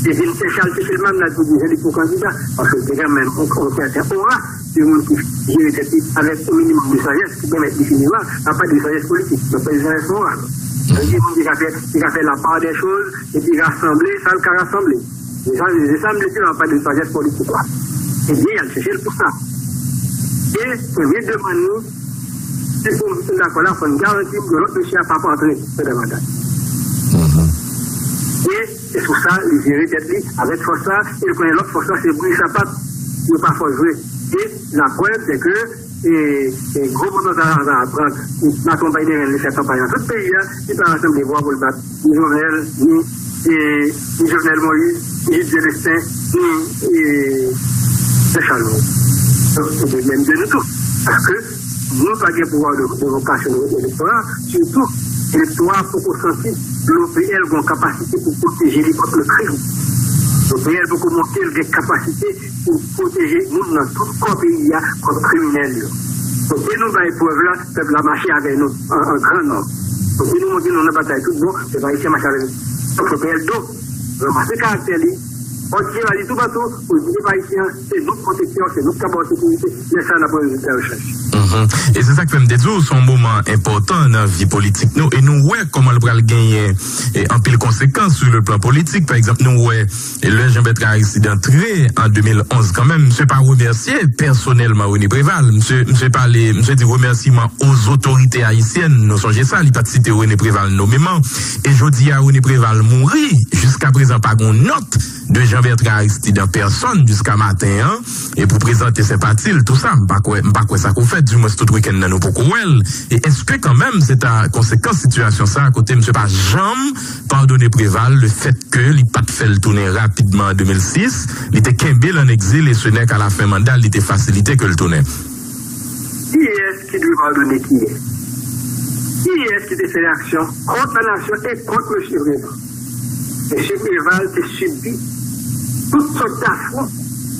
te vin chèche al chèche l menm la pou di jan li pou kandida. Paske l te gen menm yon yon sèten ora de moun ki jere tèt li avèk yon minimòm de sajès ki pèmèt li fini la, apa de sajès politik, donk pa de sajès moral. Sa vle di moun ki ka fè, ki ka fè la part des choses, epi rasanble sa l ka rasanble. Se sa, se sa m vle di la, apa de sajès politik la. Ebyen, y al chèche l pou sa. E premye demann nou, se pou m dakò la, fò n garanti m ke lòt mesye a p ap antre nan davantaj. E se pou sa, li jere tèt li avèk fòs sa, e l konnen lòt fòs la, se bri sapat, yo pa fòs vre. E laprèv, se ke e, e gwo potansyèl sa a pran, baton Biden li fè kanpay nan tout peyi a, li pa rasanble vwa pou l bat ni Jovenel, ni, e, ni Jovenel Moïse, ni Jean Célestin, ni, e, Jean Charles Moïse. Donk, se pwoblèm de nou tou. Paske nou pa gen pouvwa de, de vokasyon de elektora, sitou elektora poko santi L O P L gen kapasite pou pwoteje li kont le krim. L O P L poko montre l gen kapasite pou pwoteje moun nan tout kò peyi a kont kriminèl yo. Kote nou bay prèv la, pèp la mache avè nou an, an gran nonb. Kote nou montre nou nan batay tout bon, pèp ayisyen mache avè nou. Donk, L O P L do ranmase karaktè li, òd jeneral li toupatou, pou di pèp ayisyen an, se nou k pwotektè, se nou k ka ba w sekirite, lè sa a n ap wè rezilta yo chanje. Mhm. E se sa k fè m te di w, se yon moman enpòtan nan vi politik nou, e nou wè kòman l pral genyen, e, anpil konsekans sou le plan politik. Pa egzanp, nou wè E lè Jean Bertrand Aristide antre an de mil onz kanmenm, misye pa remèsye pèsonèlman René Préval. Misye, misye pale, misye di remèsiman aux autorités haïtiennes. Nou sonje sa, li pa t site René Préval nomeman. E jodi a, René Préval mouri. Jiska prezan, pa gen yon nòt de Jean Bertrand Aristide an pèsòn jiska maten an. E pou prezante senpati l, tou sa, m pa kwè, m pa kwè sa ko fèt. Dimwens, tout wikenn nan, nou poko wè l. E èske kanmenm, se ta konsekans sitiyasyon sa a, kote misye pa janm padone Préval, le fèt ke li pa t fè l tounen rapidman an de mil sis, li te kenbe l ann egzil e se nèk a la fen manda l, li te fasilite ke l tounen. Kiyès ki dwe padone kiyès? Kiyès ki te fè aksyon kont lanasyon e kont mesye Préval? Mesye Préval te sibi tout sòt afwon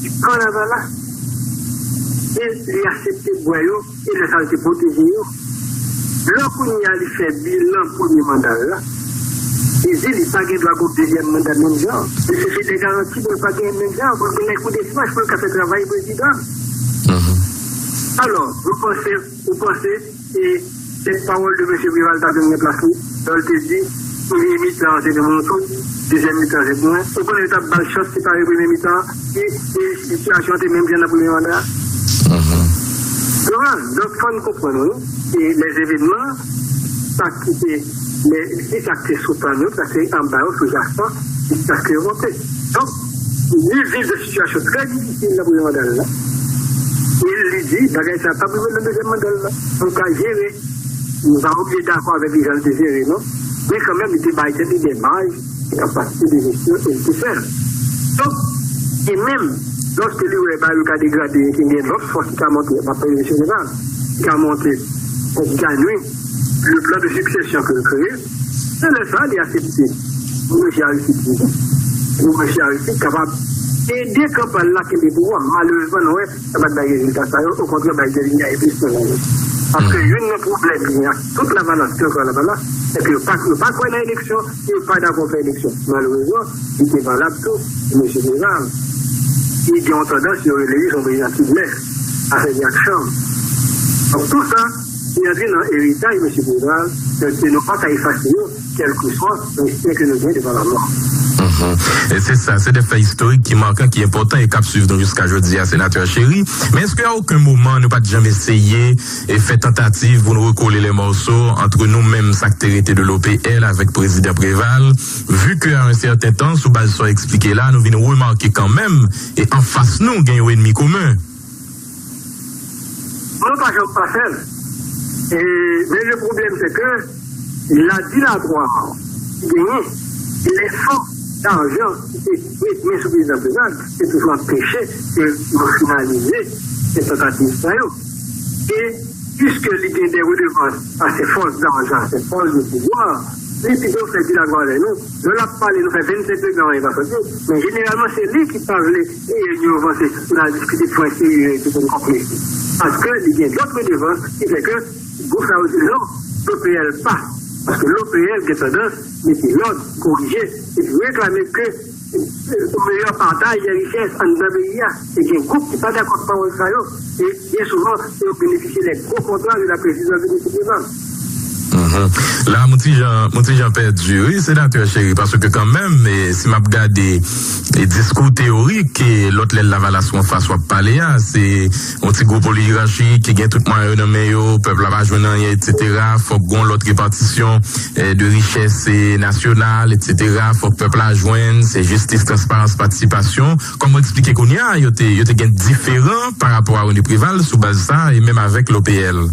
di kan Lavalas. E li aksepte bwè yo, e lè sa l te pwoteje yo. Lè kounye a li fè bilan premye manda l la, li di li pa gen dwa gen dezyèm manda menm jan. Li chèche de garanti pou l pa genyen menm jan, pou l gen nèg kou de flanch, pou l ka fè travay prezidan. Alò, ou panse, ou panse, e, se pawòl de mesye Préval ta vin ranplase lè l te di, premye mitan an se te Monson, dezyèm mitan an se mwen. Ou konnen yo t ap ba l chans separe premye mitan an, e, e sitiyasyon an te menm jan nan premye manda a. Donk, fò n konprann, wi, e lèzevenman, sa ki te, lè, e sa ki te sou tan yo, sa ki te anba yo, sou jasan, jiskaske yo monte. Donk, li viv de sitiyasyon trè difisil nan premye manda l la. E li di, bagay sa a p ap rive nan dezyèm manda l la. Nou ka jere. Nou pa oblije dakò avèk li jan l te jere, non. Men kanmenm, li te bay tèt li de maj, de kapasite de jesyon, e li te fè l. Donk, e menm, lòske li wè bagay yo ka degrade, e ke gen lòt fòs ki ka monte, m ap pale de Senegal, ki ka monte, e ki ka nwi le plan de succession ke l kreye, se lè sa a li aksepte pou mesye Aristide vini, pou mesye Aristide kapab ede kanpay la kenbe pouvwa. Malerezman, nou wè, sa pa t bay rezilta sa yo, okontrè, bay Dèlina e plis nan yo. Paske youn nan pwoblèm li gen ak tout Lavalas ki ankò Lavalas, se ke yo pa, yo pa kwè nan eleksyon, e yo pa dakò fè eleksyon. Malerezman, li te valab tou pou mesye Préval. Li gen yon tandans, yo rele li, se yon prezidan ki lès, afè li ak chanm. Donk, tou sa, li antre nan eritaj mesye Préval, e nou pa ka efase yo, kèlkeswa respè ke nou gen devan lamò. Mhm. E se sa, se de fè istorik ki makan, ki enpòtan e k ap swiv nou jiska jodi a, Senatè Chéry. Men èske a okenn moman nou pa t janm eseye e fè tantativ pou nou rekole lè mòso ant nou menm, sa k te rete de L O P L, avèk Prezidan Préval, vi ke a yon sèten tan, sou baz sa w eksplike la, nou vin remake kanmenm, e anfas nou gen yon ènmi komen? Nou pa janm pa fè l. E, men le pwoblèm, se ke la dilatwa ki genyen, lè fò lajan ki te retni sou prezidan Préval, te toujou anpeche ke yo finalize se tantativ sa yo. E piske li gen de redevans a se fòs dajan, a se fòs de pouvwa, li pito fè ti lago avè nou. Lè l ap pale, nou fè vennsenk letan anyen pa sòti, men jeneralman se li ki pa vle leye nou vanse pou n al diskite pwen serye epi pou n konplete. Paske li gen lòt redevans ki fè ke gwoup sa yo di non, L O P L pa. Paske L O P L gen tandans mete lòd, korije, epi reklame ke yon meyè pataj de richès anndan peyi a. E gen gwoup ki pa dakò ak pawòl sa yo. E byen souvan, yo benefisye de gwo kontra de la prezidans de Minisip Levan. Mhm. La, m ti jan, m ti jan pèdi, wi, senatè Chéry, paske kanmenm, e, si m ap gade, e, diskou teyorik ke lòt lè Lavalas ou anfas w ap pale a, se yon ti gwoup oligachi ki gen tout mwayen yo nan men yo, pèp la pa jwenn anyen, etsetera. Fòk gon lòt repatisyon, e, de richès, e, nasyonal, etsetera. Fòk pèp la jwenn, se jistis, transparans, patisipasyon. Kòman w eksplike kounye a, yo te, yo te gen diferan pa rapò a René Préval sou baz sa, e menm avèk L O P L?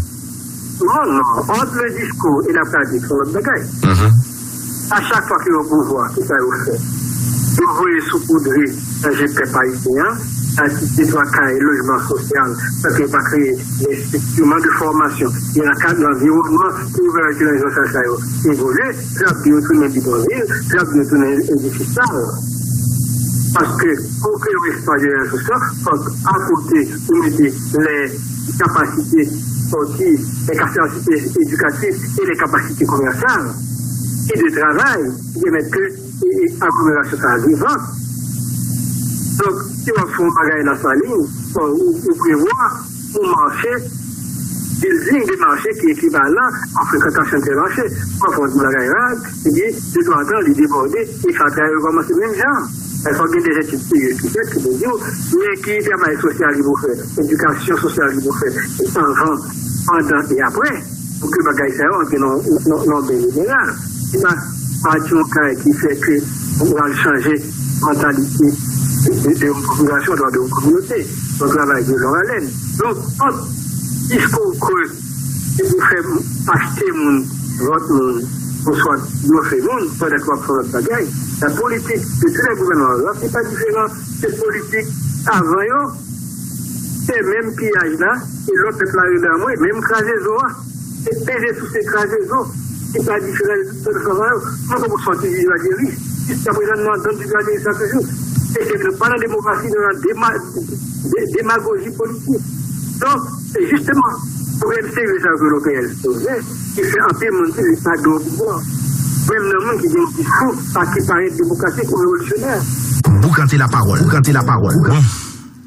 Non, non. Ant le diskou e la pratik, se yon lòt bagay. Mhm. A chak fwa ke yo pouvwa, ki sa yo fè? Yo voye soupoudre nan je pèp ayisyen an, nan ti de twa kay lojman sosyal, san ke yo pa kreye de estriktiman de fòmasyon, e nan kad lanviwònman pou ouvè ki nan zòn sa yo evolye, se ap di yo tounen bidonvil, se ap di yo tounen edifis sal. Paske pou kreye yon espas de resous lan, fòk akote ou mete lè kapasite spòtif, lè kapasite edikatif e lè kapasite komèsyal e de travay ki pèmèt ke e, e, aglomerasyon sa a vivan. Donk, si w ap fè yon bagay Lasalin, fò ou, ou prevwa yon mache, building de mache ki ekivalan a frekantasyon de mache. Pafwa, yon bagay rag, epi, de tan an tan, li debòde, e fatra yo kòmanse menm jan. Fò gen de etid serye ki fèt, ki pou di w, men ki travay sosyal ki pou fèt, edikasyon sosyal ki pou fèt, anvan, pandan e apre, pou ke bagay sa yo antre nan, nan, nan bèl jeneral. Se pa, pa di yon kay ki fè ke ou pral chanje mantalite de, de, de yon popilasyon, de yon kominote. Se yon travay de long haleine. Donk, ant diskou ke se pou fè achte moun, vòt moun, oswa blofe moun, pandan ke w ap fè lòt bagay. La politik de tous les gouvernements, la, se pa diferan de politik avan yo. Se menm piyaj la, e lòt pèp la rele anmwe, menm kraze zo a. Se peze sou se kraze zo. Se pa diferan de tout lòt travay yo. Nou poko sòti di Ladjeri. Jiskaprezan, nou andan di Ladjeri sa toujou. E se nou pa nan demokrasi, nou nan dema-, de-, demagoji politik. Donk, se jisteman pwoblèm serye sa yo ke L O P L soulve, ki fè anpil moun di li pa dwe o pouvwa. Menm nan moun ki gen diskou pa ki parèt demokratik ou revolisyonè. Boukante lapawòl. Boukante lapawòl. Bon,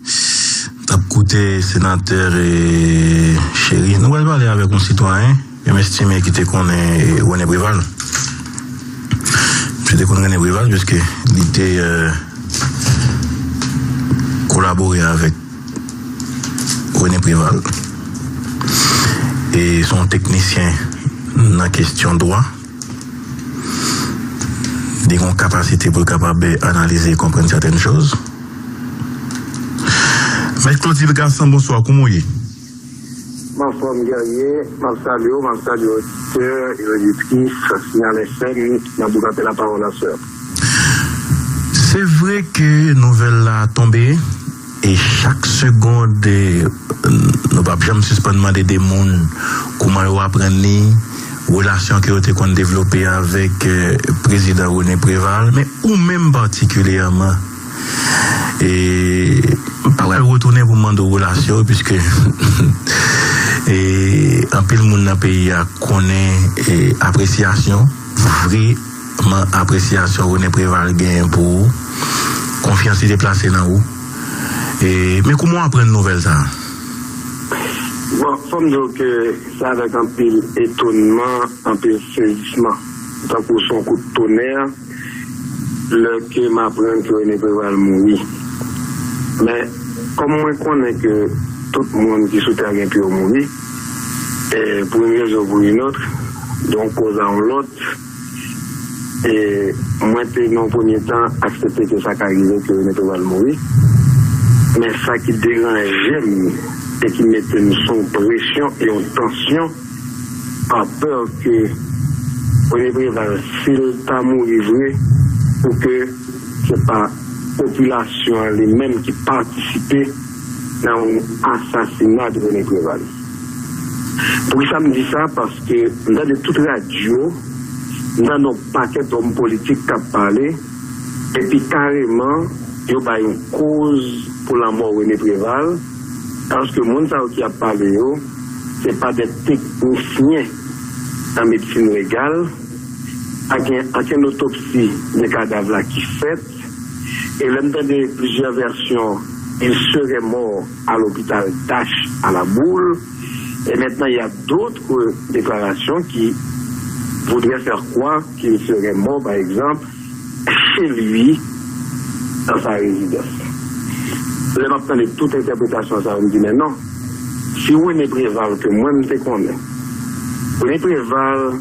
t ap koute senatè, e, Chéry. Nou pral pale avèk yon sitwayen ke m estime ki te konnen, e, René Préval. Misye te konn René Préval, piske li te, e, kolabore avèk René Préval. E se yon teknisyen nan kesyon dwa. Li gen yon kapasite pou l kapab analize e konprann sètèn choz. Mèt Claude Vilgason, bonswa, kòman w ye? M anfòm, Guerrier, m ap salye w, m ap salye oditè e oditris Signal F M nan Boukante Lapawòl aswè. Se vre ke nouvèl la tonbe, e chak segond, e, nou p ap janm sispann mande de moun kòman yo aprann li, relasyon ke yo te konn devlope avèk, e, prezidan René Préval, men ou menm patikilyèman, e, m pa pral retounen pou m mande w relasyon w, piske, e, anpil moun nan peyi a konnen, e, apresyasyon, vrèman apresyasyon René Préval genyen pou ou, konfyans li te plase nan ou. E, men kòman w aprann nouvèl sa a? Bon, fò m di w ke se avèk anpil etònman, anpil sezisman, tankou se yon kout tonè, lè ke m aprann ke René Préval mouri. Men, kòm mwen konnen ke tout moun ki sou tè a gen pou yo mouri, e, pou yon rezon ou pou yon lòt, de yon koz a yon lòt, e, mwen te nan yon premye tan aksepte ke sa ka rive ke René Préval mouri. Men sa ki deranje m e ki mete m sou yon presyon e yon tansyon, pa pè ke René Préval, si l ta mouri vre, pou ke se pa popilasyon an li menm ki patisipe nan yon asasina de René Préval. Poukisa m di sa? Paske m tande tout radyo, m tande yon pakèt òm politik k ap pale, epi kareman, yo bay yon koz pou lanmò René Préval, alòske moun sa yo ki ap pale yo, se pa de teknisyen nan medsin legal, pa gen ankenn otopsi de kadav la ki fèt, e lè m tande plizyè vèsyon, il serait mort à l'hôpital Dash à la Boule, et maintenant il y a d'autres déclarations qui voudraient faire croire qu'il serait mort, par exemple, chez lui, dans sa résidence. Lè m ap tande tout entèpretasyon sa, m di, men non. Si René Préval, ke mwen m te konnen, René Préval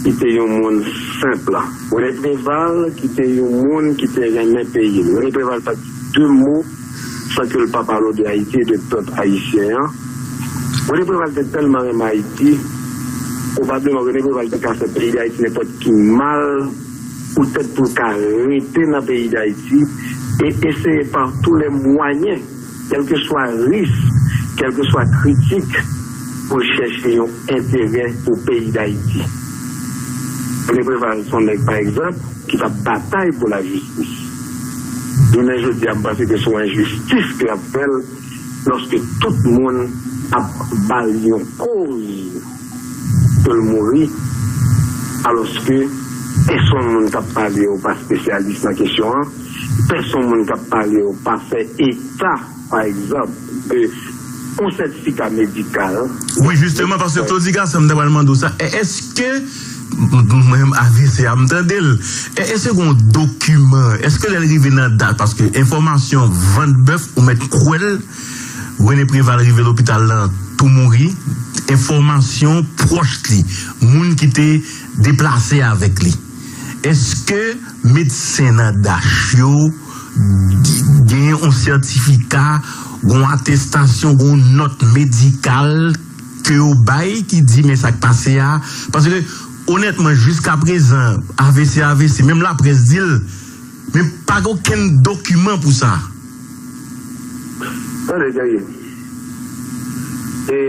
ki te yon moun senp, René Préval ki te yon moun ki te renmen peyi l, René Préval pa di de mo san ke l pa pale de Ayiti e de pèp ayisyen an. René Préval te tèlman renmen Ayiti, pwobableman René Préval te ka fè peyi Dayiti nenpòt ki mal, poutèt pou l ka rete nan peyi Dayiti e eseye pa tou lè mwayen, kèlkeswa risk, kèlkeswa kritik, pou l chèche yon enterè pou peyi Dayiti. René Préval se yon nèg, pa egzanp, ki t ap batay pou lajistis. Jounen jodi a, m panse ke se yon enjistis ke y ap fè l lòske tout moun ap ba l yon koz pou l mouri, alòske pèsonn moun k ap pale yo pa espesyalis nan kesyon an, pèsonn moun k ap pale yo pa fè eta, pa egzanp, de yon sètifika medikal. Wi, jisteman, paske Claudy Garcin, m te pral mande w sa. E, èske, m, m, m, A V C a, m tande l. E, èske gen yon dokiman? Èske lè l rive nan dat, paske enfòmasyon vant bèf, ou mèt kwè l, René Préval rive lopital lan tou mouri, enfòmasyon pwòch li, moun ki te deplase avèk li. Èske medsen nan Dash yo gen yon sètifika, yon atestasyon, yon nòt medikal ke yo bay ki di men sa k pase a? Paske, onètman, jiskaprezan, A V C, A V C, menm laprès di l, men pa gen okenn dokiman pou sa. Tande, Guerrier. E,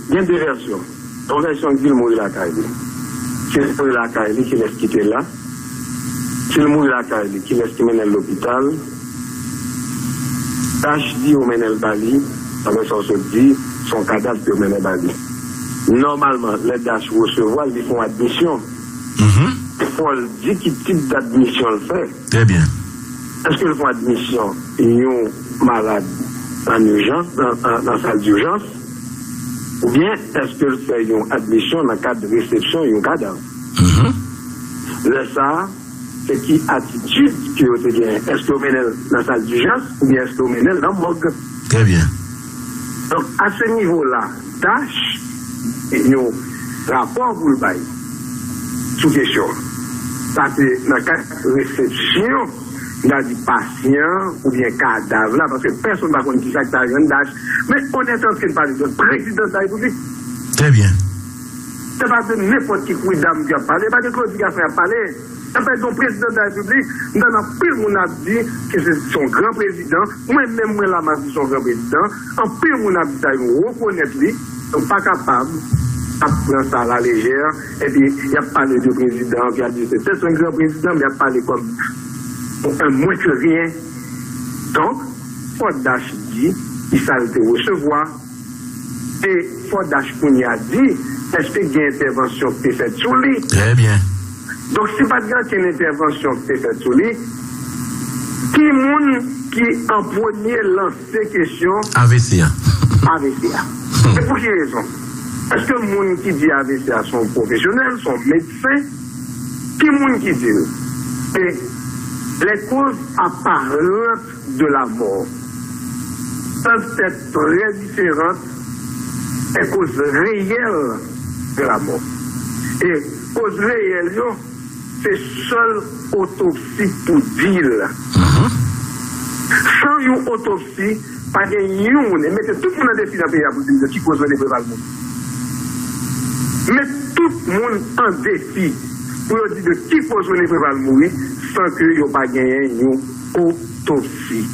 gen de vèsyon. Yon vèsyon di l mouri lakay li. Si l mouri lakay li, kilès ki te la? Si l mouri lakay li, kilès ki mennen l lopital? Dash di yo mennen l ba li, daprè sa w sot di, se yon kadav ke yo mennen ba li. Nòmalman, lè Dash resevwa l, li fè yon admisyon. Mhm. Fò l di ki tip dadmisyon l fè. Trè byen. Èske l fè yon admisyon yon malad an ijans, nan, nan, nan sal dijans? Oubyen èske l fè yon admisyon nan kad resepsyon yon kadav? Mhm. Lè sa a, se ki atitid ke yo te genyen? Èske yo mennen l nan sal dijans oubyen èske yo mennen l nan mòg? Trè byen. Donk, a se nivo la, Dash gen yon rapò pou l bay sou kesyon an. Sa se nan kad resepsyon, m ta di pasyan oubyen kadav la, paske pèsonn pa konn kisa k ta jwenn Dash. Men onètman, ann pale de prezidan de la repiblik. Trè byen. Se pa de nenpòt ki kwi dam ki ap pale, e pa de Claudy Garcin y ap pale. Sa fè yon prezidan de la repiblik, m tande anpil moun ap di ke se, se yon gran prezidan. Mwen menm, mwen la, m ap di se yon gran prezidan. Anpil moun ap di sa, yo rekonèt li. Yo pa kapab ap pran sa a la lejè, epi y ap pale de prezidan, epi y ap di se, se yon gran prezidan, men y ap pale kòm yon, yon mwen ke ryen. Donk, fò Dash di kisa l te resevwa. E fò Dash kounye a di, èske gen entèvansyon ki te fèt sou li? Trè byen. Donk, si pa t gen okenn entèvansyon ki te fèt sou li, ki moun ki an premye lanse kesyon A V C a? A V C a. Hmm. E pou ki rezon? Èske moun ki di A V C a se yon pwofesyonèl, se yon medsen? Ki moun ki di l? E les causes apparentes de la mort peuvent être très différentes des causes réelles de la mort. E koz reyèl yo, se sèl otopsi k pou di l. Mhm. San yon otopsi, pa gen yon moun, e mete tout moun an defi nan peyi a pou di m de ki koz René Préval mouri. Met tout moun an defi pou yo di de ki koz René Préval mouri, san ke yo pa genyen yon otopsi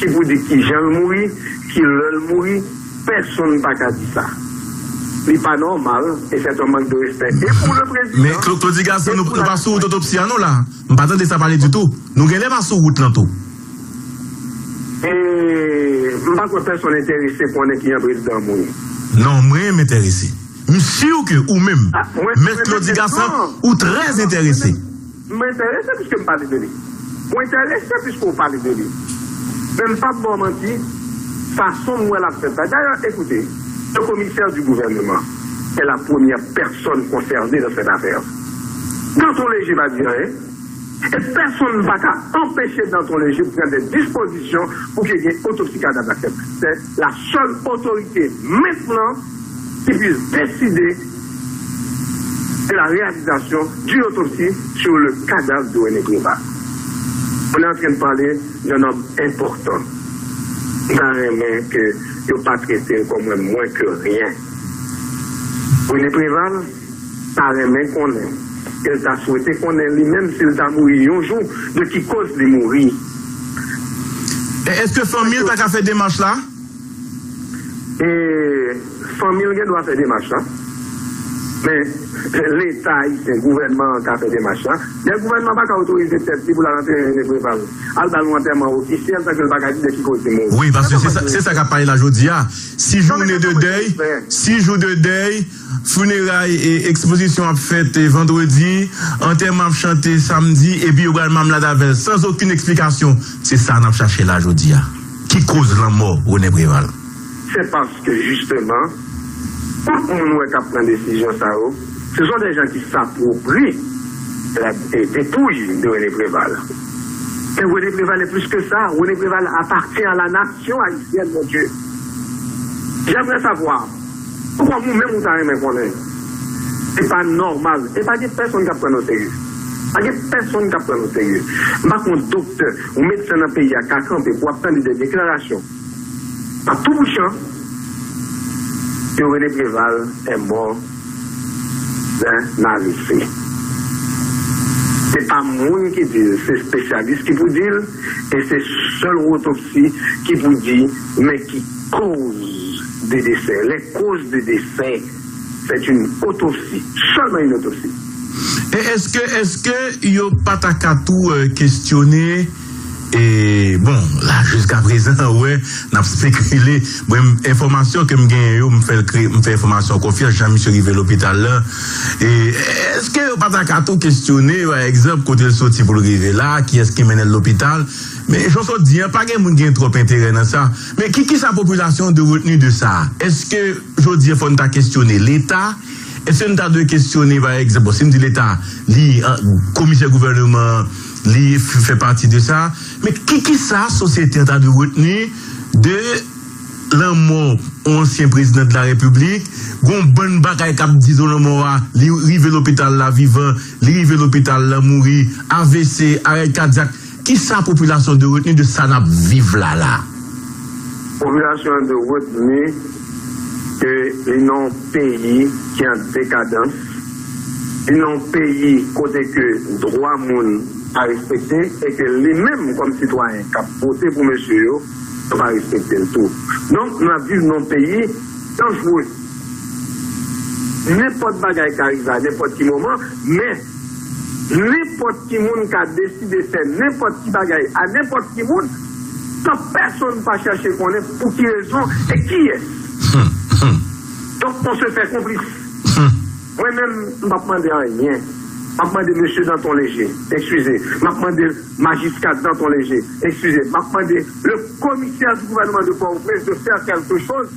ki pou di ki jan l mouri, ki lè l mouri, pèsonn pa ka di sa. Li pa nòmal e sèt yon mank de respè e pou le prezidan. Men Clo- Claudy Garçon, nou, nou pa sou wout otopsi a non la. M pa tande sa pale ditou. Nou genlè pa sou wout lan tou. E m pa kwè pèsonn enterese konnen ki jan prezidan an mouri. Non, mwen m enterese. M si ke ou menm, Mèt Claudy Garçon, ou trè enterese. M enterese piske m pale de li. Mwen enterese piske w pale de li. Men m p ap ba w manti, fason m wè l ap fèt la. Dayè, ekoute, le commissaire du gouvernement est la première personne concernée dans cette affaire. Danton Léger pa di anyen. E pèsonn pa ka anpeche Danton Léger pran de dispozisyon pou ke gen otopsi kadav la fèt. C'est la seule autorité maintenant qui puisse décider de la réalisation d'une autopsie sur le cadavre de René Préval. On est en train de parler d'un homme important. M ta renmen ke yo pa trete l kòm mwen mwen ke ryen. René Préval ta renmen konnen, e l ta swete konnen li menm si l ta mouri yon jou, de ki koz li mouri. E èske fanmi l pa ka fè demach la? E fanmi l gen dwa fè demach la. Men Leta ayisyen, gouvènman an ka fè demach la. Lè gouvènman pa ka otorize tèt li pou l al antere René Préval, al ba l yon antèman ofisyèl san ke l pa ka di de ki koz li mouri. Wi, paske se sa, se sa k ap pale la jodi a. Sis jounen de dèy, sis jou de dèy, fineray e ekspozisyon ap fèt, e, vandredi, antèman ap chante samdi, epi yo pral mamlad avè l, sans okenn eksplikasyon. Se sa n ap chache la jodi a. Ki koz lanmò René Préval? Se paske, jisteman, tout moun wè k ap pran desizyon sa yo, ce sont des gens qui s'approprient la, e, dépouille de René Préval. Mais René Préval est plus que ça. René Préval appartient à la nation haïtienne, mon Dieu. J'aimerais savoir, poukwa ou menm ou ta renmen konnen? Se pa nòmal. E pa gen pèsonn k ap pran nou serye. Pa gen pèsonn k ap pran nou serye. M pa konn doktè, yon medsen nan peyi a ka kanpe pou ap tande de deklarasyon pa tou bouchan, ke René Préval est mort d'un A V C. Se pa moun ki di l, se espesyalis ki pou di l, e se sèl otopsi ki pou di men ki koz de desè, les causes de décès. C'est une autopsie, seulement une autopsie. E èske, èske yo pa ta ka tou, euh, kestyone, e, bon, la, jiska prezan, wè, n ap spekile. Mwen, m- enfòmasyon ke m genyen yo, m fè l kre- m fè enfòmasyon konfyans, jan misye rive lopital la. E èske yo pa ta ka tou kestyone, pa egzanp, kote l soti pou l rive la, kiyès ki mennen l lopital? Men, jan w sot di an, pa gen moun ki gen twòp enterè nan sa. Men ki, ki sa popilasyon an dwe retni de sa? Èske, jodi an, fò n ta kestyone Leta? Èske n ta dwe kestyone, pa egzanp, bon, si n di Leta, li, an, komisè gouvèneman an, li f- fè pati de sa? Men ki, ki sa sosyete an ta dwe retni de lanmò yon ansyen prezidan de la repiblik? Gon bann bagay k ap di sou lanmò a, li rive lopital la vivan, li rive lopital la mouri, A V C, arè kadyak. Ki sa popilasyon dwe retni de sa n ap viv la la? Popilasyon an dwe retni ke li nan yon peyi ki an dekadans, li nan yon peyi kote ke dwa moun pa respekte, e ke li menm kòm sitwayen k ap vote pou mesye yo, yo pa respekte l tou. Donk, n ap viv nan yon peyi danjre. Nenpòt bagay ka rive a nenpòt ki moman, men nenpòt ki moun ka deside fè nenpòt ki bagay a nenpòt ki moun, san pèsonn pa chèche konnen pou ki rezon e kiyès. Donk, on se fait complice. Mwen menm, m p ap mande anyen. M ap mande mesye Danton Léger, eskize. M ap mande majistra Danton Léger, eskize. M ap mande le commissaire du gouvernement de Port-au-Prince de faire quelque chose.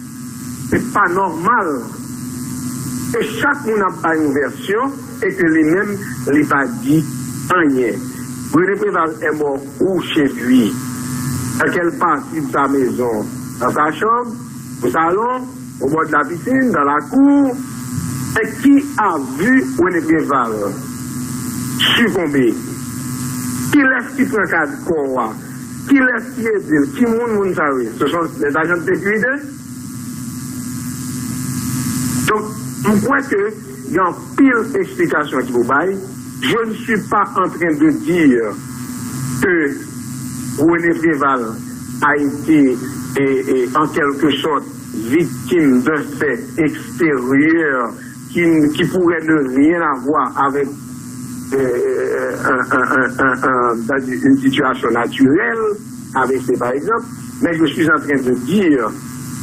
Se pa nòmal ke chak moun ap bay yon vèsyon e ke li menm, li pa di anyen. René Préval est mort où chez lui? Dans quelle partie de sa maison? Dans sa chambre? Au salon? Au bord de la piscine? Dans la cour? Et qui a vu René Préval succomber? Kilès ki pran kad kò a? Kilès ki ede l? Ki moun moun sa yo ye? Ce sont les agents de sécurité? Donk, m kwè ke gen anpil eksplikasyon ki pou bay. Je ne suis pas en train de dire que René Préval a été, et, et en quelque sorte, victime d'un fait extérieur qui, qui pourrait ne rien avoir avec euh, un, un, un, un, un, dans une situation naturelle, A V C par exemple, mais je suis en train de dire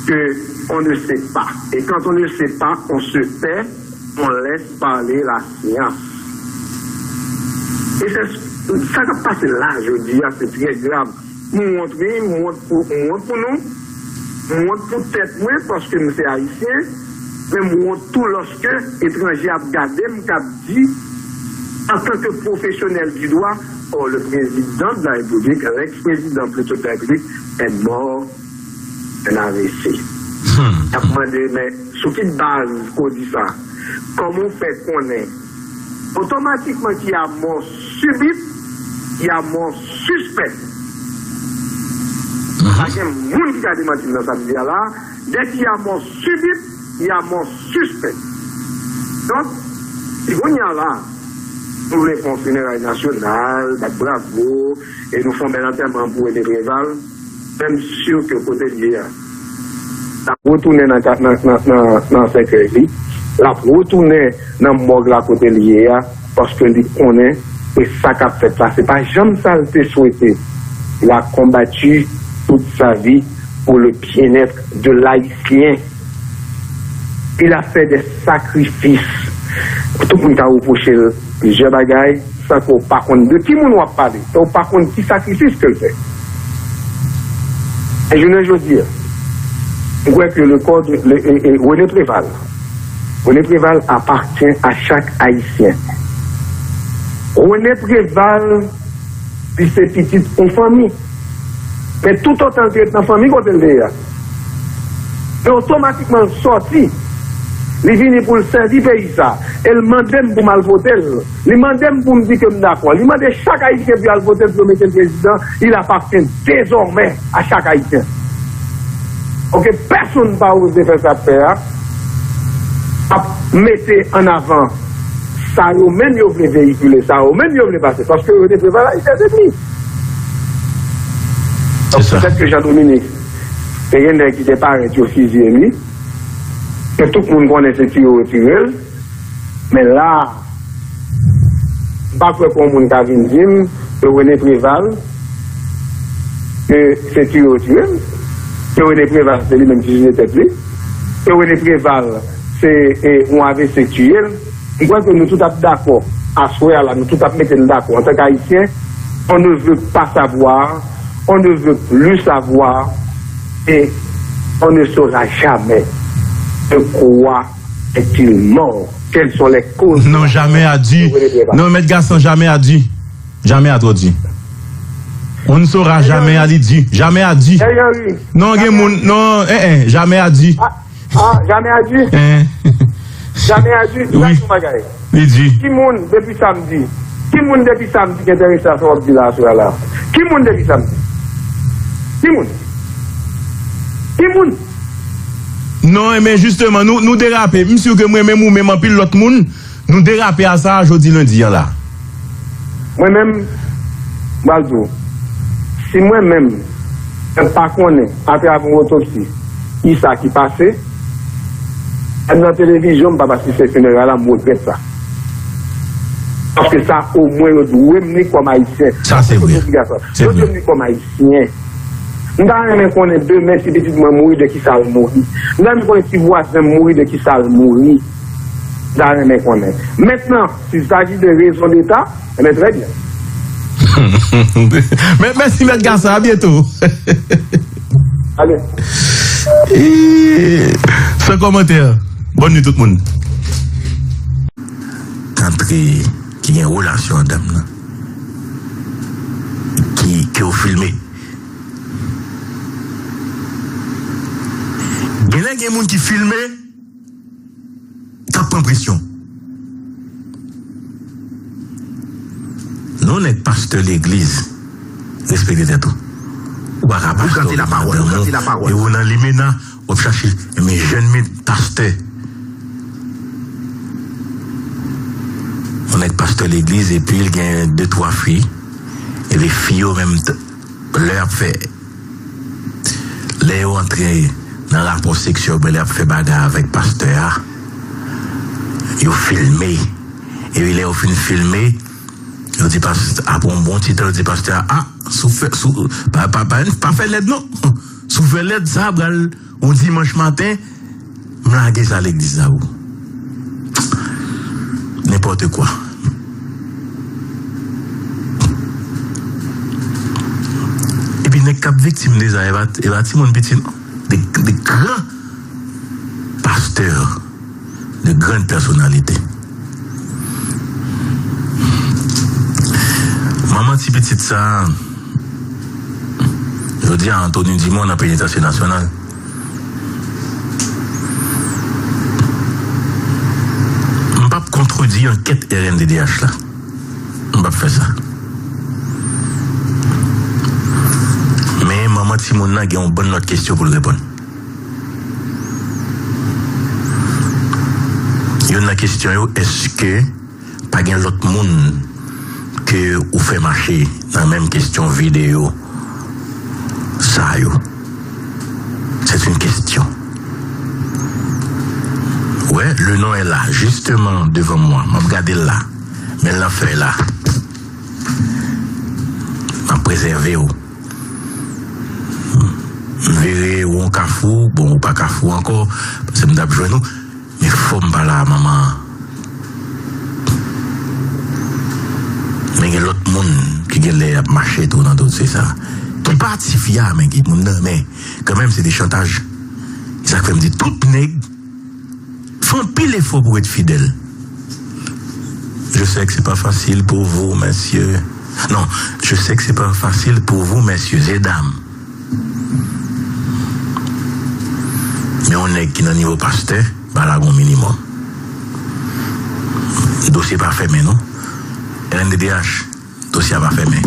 que on ne sait pas. Et quand on ne sait pas, on se tait, on laisse parler la science. E se sa k ap pase la jodi a, se trè grav. M wont, wi, m wont pou, m wont pou nou. M wont pou tèt mwen, paske m se Ayisyen. Men m wont tou lòske etranje ap gade m, k ap di, antanke pwofesyonèl di dwa, oh, le président de la République, l'ex-président plutôt de la République, est mort d'un A V C. Hmm. Y ap mande, men sou ki baz ke w di sa? Kòman w fè konnen? Otomatikman, ki a mò sibit, ki a mò sispèk. Mhm. Pa gen moun ki ka demanti m nan sa m di a la. Dès qu'il y a mort subite, il y a mort suspecte. Donk, si kounye a la, nou vle fè yon fineray nasyonal, bat bravo, e nou fè yon bèl antèman pou René Préval, men m si ke kote l ye a, l ap retounen nan, nan, nan, nan, nan sèkèy li, l ap retounen nan mòg la kote l ye a, paske li konnen se sa k ap fèt la. Se pa janm sa l te swete. Il a combattu toute sa vie pour le bien-être de l'Haïtien. Il a fait des sacrifices. Tout moun ka repwoche l plizyè bagay, san ke w pa konn de ki moun w ap pale, san w pa konn ki sakrifis ke l fè. E jounen jodi a, m kwè ke le corps de, le, e, e, René Préval, René Préval appartient à chaque Haïtien. René Préval, li se pitit yon fanmi. Men toutotan l te ret nan fanmi kote l te ye a, men otomatikman l sòti. Li vini pou l sèvi peyi sa. E l mande m pou m al vote l. Li mande m pou m di ke m dakò. Li mande chak Ayisyen pou y al vote l, pou yo mete l prezidan. Il appartient désormais à chaque Haïtien. Oke, pèsonn pa oze fè sa ap fè a, ap mete an avan sa yo menm yo vle veyikile, sa yo menm yo vle pase, paske yo te prepare Ayisyen vini. Donk, petèt ke Jean Dominique, te gen nèg ki te parèt, yo fizye li, ke tout moun konnen se tire yo tire l, men la a, m pa kwè ke yon moun ka vin di m ke René Préval, ke se tire yo tire l, ke René Préval se li menm ki tire tèt li, ke René Préval se, e, yon A V C k tiye l. M kwè ke nou tout ap dakò, aswè a la, nou tout ap mete n dakò, antanke Ayisyen, on ne veut pas savoir, on ne veut plus savoir, et on ne saura jamais de quoi est-il mort. Quelles sont les causes de la mort de René Préval? Non, jamais a dit. Non, Mèt Gason, jamais a dit. Jamais a trop dit. On ne saura jamais a li di. Jamais a dit. Non, gen moun, non, eh, eh, jamais a dit. Ah, jamais a dit. Eh. Jamais a dit. Wi. Li di. Ki moun depi samdi? Ki moun depi samdi ki enterese a sa w ap di la aswè a la? Ki moun depi samdi? Ki moun? Ki moun? Non, men jisteman, nou, nou derape. M si ke mwen menm ou menm anpil lòt moun, nou derape a sa a jodi lendi an la. Mwen menm, m pral di w, si mwen menm, mwen pa konnen, atravè yon otopsi, kisa ki pase, m nan televizyon, m pa asiste fineray la, m regrèt sa. Paske sa, omwen, yo dwe m li kòm Ayisyen. Sa, se vre. Yo dwe m li kòm Ayisyen. M ta renmen konnen demen si pitit mwen mouri, de kisa l mouri. M ta renmen konnen si vwazen m mouri, de kisa l mouri. M ta renmen konnen. Mentnan, s'il s'agit de raison d'État, enben, trè byen. Men, mèsi, Mèt Gason. A byento. Ale. San kòmantè. Bòn nuit tout moun. Tantre ki gen relasyon ak dam nan, ki, ke w filme. Genlè gen moun ki filme, k ap pran presyon. Non, nèg pastè legliz, respekte tèt ou. Ou pa ka pastè, ou nan Limena, e ou nan Limena, w ap chache, men jèn men pastè. Yon nèg pastè legliz, epi l gen de twa fi, Epi fi yo menm, t- lè y ap fè, lè yo antre nan rapò seksyèl oubyen lè y ap fè bagay avèk pastè a, yo filme. Epi lè yo fin filme, yo di pastè, apre yon bon ti tan, yo di pastè a, a, si w fè, si w, pa, pa, pa, pa fè lèd non. Si w fè lèd, sa pral yon dimanch maten, m lage sa legliz la pou. Nenpòt kwa. Epi nèg k ap viktim de sa, e pa, e pa timoun piti non. De, de gran pastè, de gran pèsonalite. Manman ti pitit sa a, jodi a, Anthony Dumont nan penitansye nasyonal. M p ap kontredi ankèt R N D D H la. M p ap fè sa. Men manman timoun nan gen yon bann lòt kesyon pou l reponn. Youn nan kesyon yo, èske pa gen lòt moun ke ou fè mache nan menm kesyon videyo sa yo? C'est une question. Ouais, le nom est là, justement devant moi. M ap gade l la. Men l nan fèy la. M ap prezève w. M vire w yon kafou, bon, ou pa kafou ankò, paske m t ap jwenn ou. Men fò m pale a manman an. Men gen lòt moun ki gen lè ap mache tou nan dosye sa. Ki pati fi a, men ki moun nan, men kanmenm se de chantaj. Se sa k fè m di tout nèg fè anpil efò pou ret fidèl. Je sais que c'est pas facile pour vous, messieurs. Non, je sais que c'est pas facile pour vous, messieurs et dames. Men yon nèg ki nan nivo pastè, ba la gon minimòm. Dosye pa fèmen non. R N D D H, dosye a pa fèmen.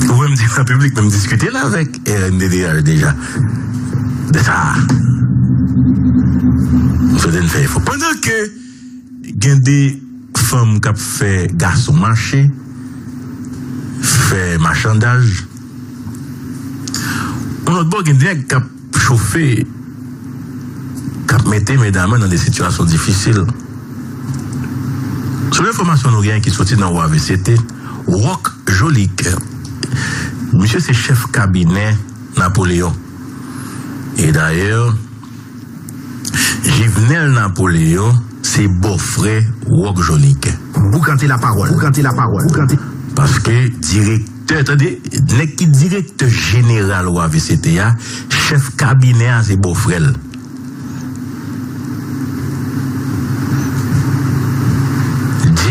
Ou wè m di nan piblik, men m diskite l avèk R N D D H deja. De sa. M swete n fè efò. Pandan ke gen de fanm k ap fè gason mache, fè machandaj. Yon lòt bò, gen de nèg k ap chofe, k ap mete medam yo nan de sitiyasyon difisil. Selon enfòmasyon nou genyen ki soti nan O A V C T, Rock Jolicoeur, misye se chèf kabinè Napoléon. E dayè, Jivenel Napoléon se bòfrè Rock Jolicoeur. Boukante lapawòl, boukante lapawòl, boukante. Paske direktè, tande, nèg ki direktè jeneral O A V C T a, chèf kabinè a se bòfrè l.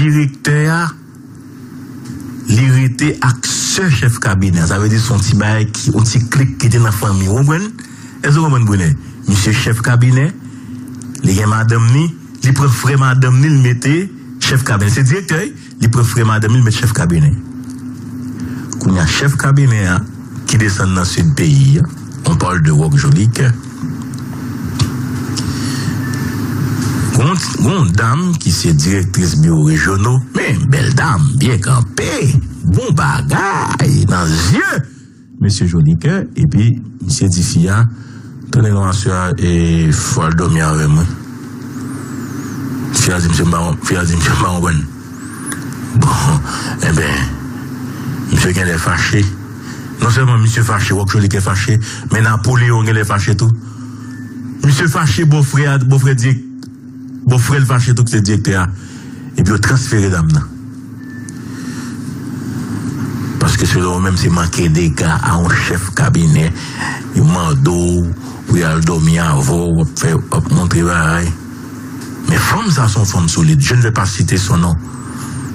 Direktè a, li rete ak sè chèf kabinè a. Sa vle di se yon ti bagay ki, yon ti klik ki te nan fanmi. Ou konprann? Èske w konprann, Brunè? Misye chèf kabinè, li gen madanm ni, li pran frè madanm ni, li mete chèf kabinè. Se direktè, wi. Li pran frè madanm ni, li met chèf kabinè. Kounye a, chèf kabinè a, ki desann nan sid peyi a, on parle de Rock Jolicoeur, gon, gon dam ki se direktris biwo rejyonal, men bèl dam, byen kanpe, bon bagay nan zye mesye Jolicoeur, epi misye di fi a, "Tande non, aswè a, e, fò al dòmi avè m, wi." Fi a di, "Misye, m pa, fi a di, misye, m pa konprann." Bon, enben, misye genlè fache. Non sèlman misye fache, Rock Jolicoeur fache, men Napoléon genlè fache tou. Misye fache, bòfrè a, bòfrè dirèk-, bòfrè l fache tou, ki se direktè a. Epi yo transfere dam nan. Paske selon yo menm, se manke dega a yon chèf kabinè. Yo mande w pou y al dòmi avè w, w ap fè, w ap montre bagay. Men fanm sa se yon fanm solid. Je ne vais pas citer son nom.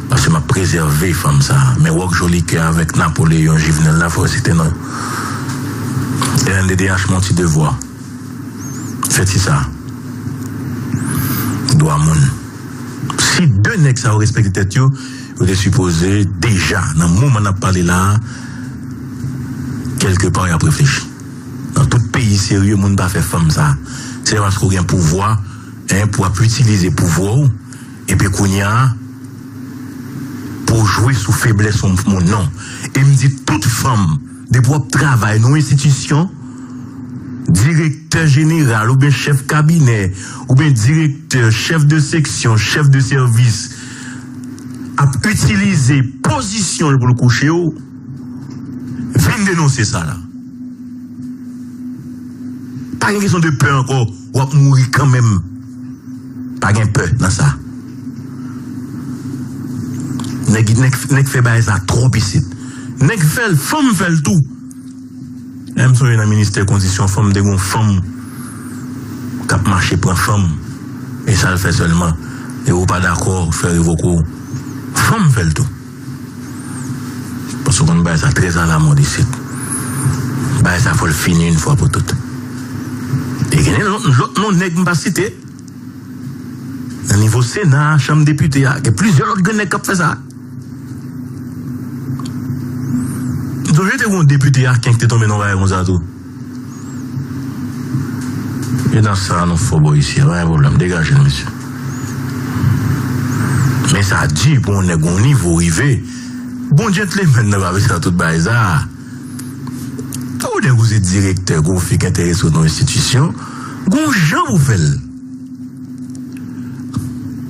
Paske m ap prezève fanm sa. Men Rock Jolicoeur avèk Napoléon Jivenel la, fò yo site non yo. R N D D H, mon ti devwa. Fè ti sa. Dwa moun. Si de nèg sa yo respekte tèt yo, yo te sipoze deja, nan moman n ap pale la a, kèlkepa y ap reflechi. Nan tout peyi serye, moun pa fè fanm sa. Se paske w gen pouvwa, en, pou w ap itilize pouvwa w, epi kounye a, Ou jwe sou feblès yon moun, non. E m di tout fanm, depi w ap travay nan yon enstitisyon, direktè jeneral oubyen chèf kabinè, oubyen direktè, chèf de seksyon, chèf de sèvis, ap itilize pozisyon l pou l kouche w, vin denonse sa la. Pa gen kesyon de pè ankò, w ap mouri kanmenm. Pa gen pè nan sa. Nèg, nèg, nèg fè bagay sa twòp isit. Nèg fè l, fanm fè l tou. Lè m sonje nan ministè kondisyon fanm, te gen yon fanm k ap mache pran fanm. E sa l fè sèlman. E ou pa dakò, fè revoke w. Fanm fè l tou. Paske w konn bagay sa trè alamòd isit. Bagay sa fò l fini yon fwa pou tout. E gen lòt, lòt non nèg m pa site. Nan nivo Sena, Chanm Depite a, gen plizyè lòt grenn nèg k ap fè sa. M sonje te gen yon depite Aken ki te tonbe nan yon bagay konsa tou. E nan sa, nou fò bò isi a, pa gen pwoblèm, degaje l, mesye. Men sa di pou yon nèg yon nivo rive. Bon gentleman nan pa bezwen tout bagay sa. Tou nèg ou se direktè, gon fi k enterese w nan yon enstitisyon, gon jan pou fè l.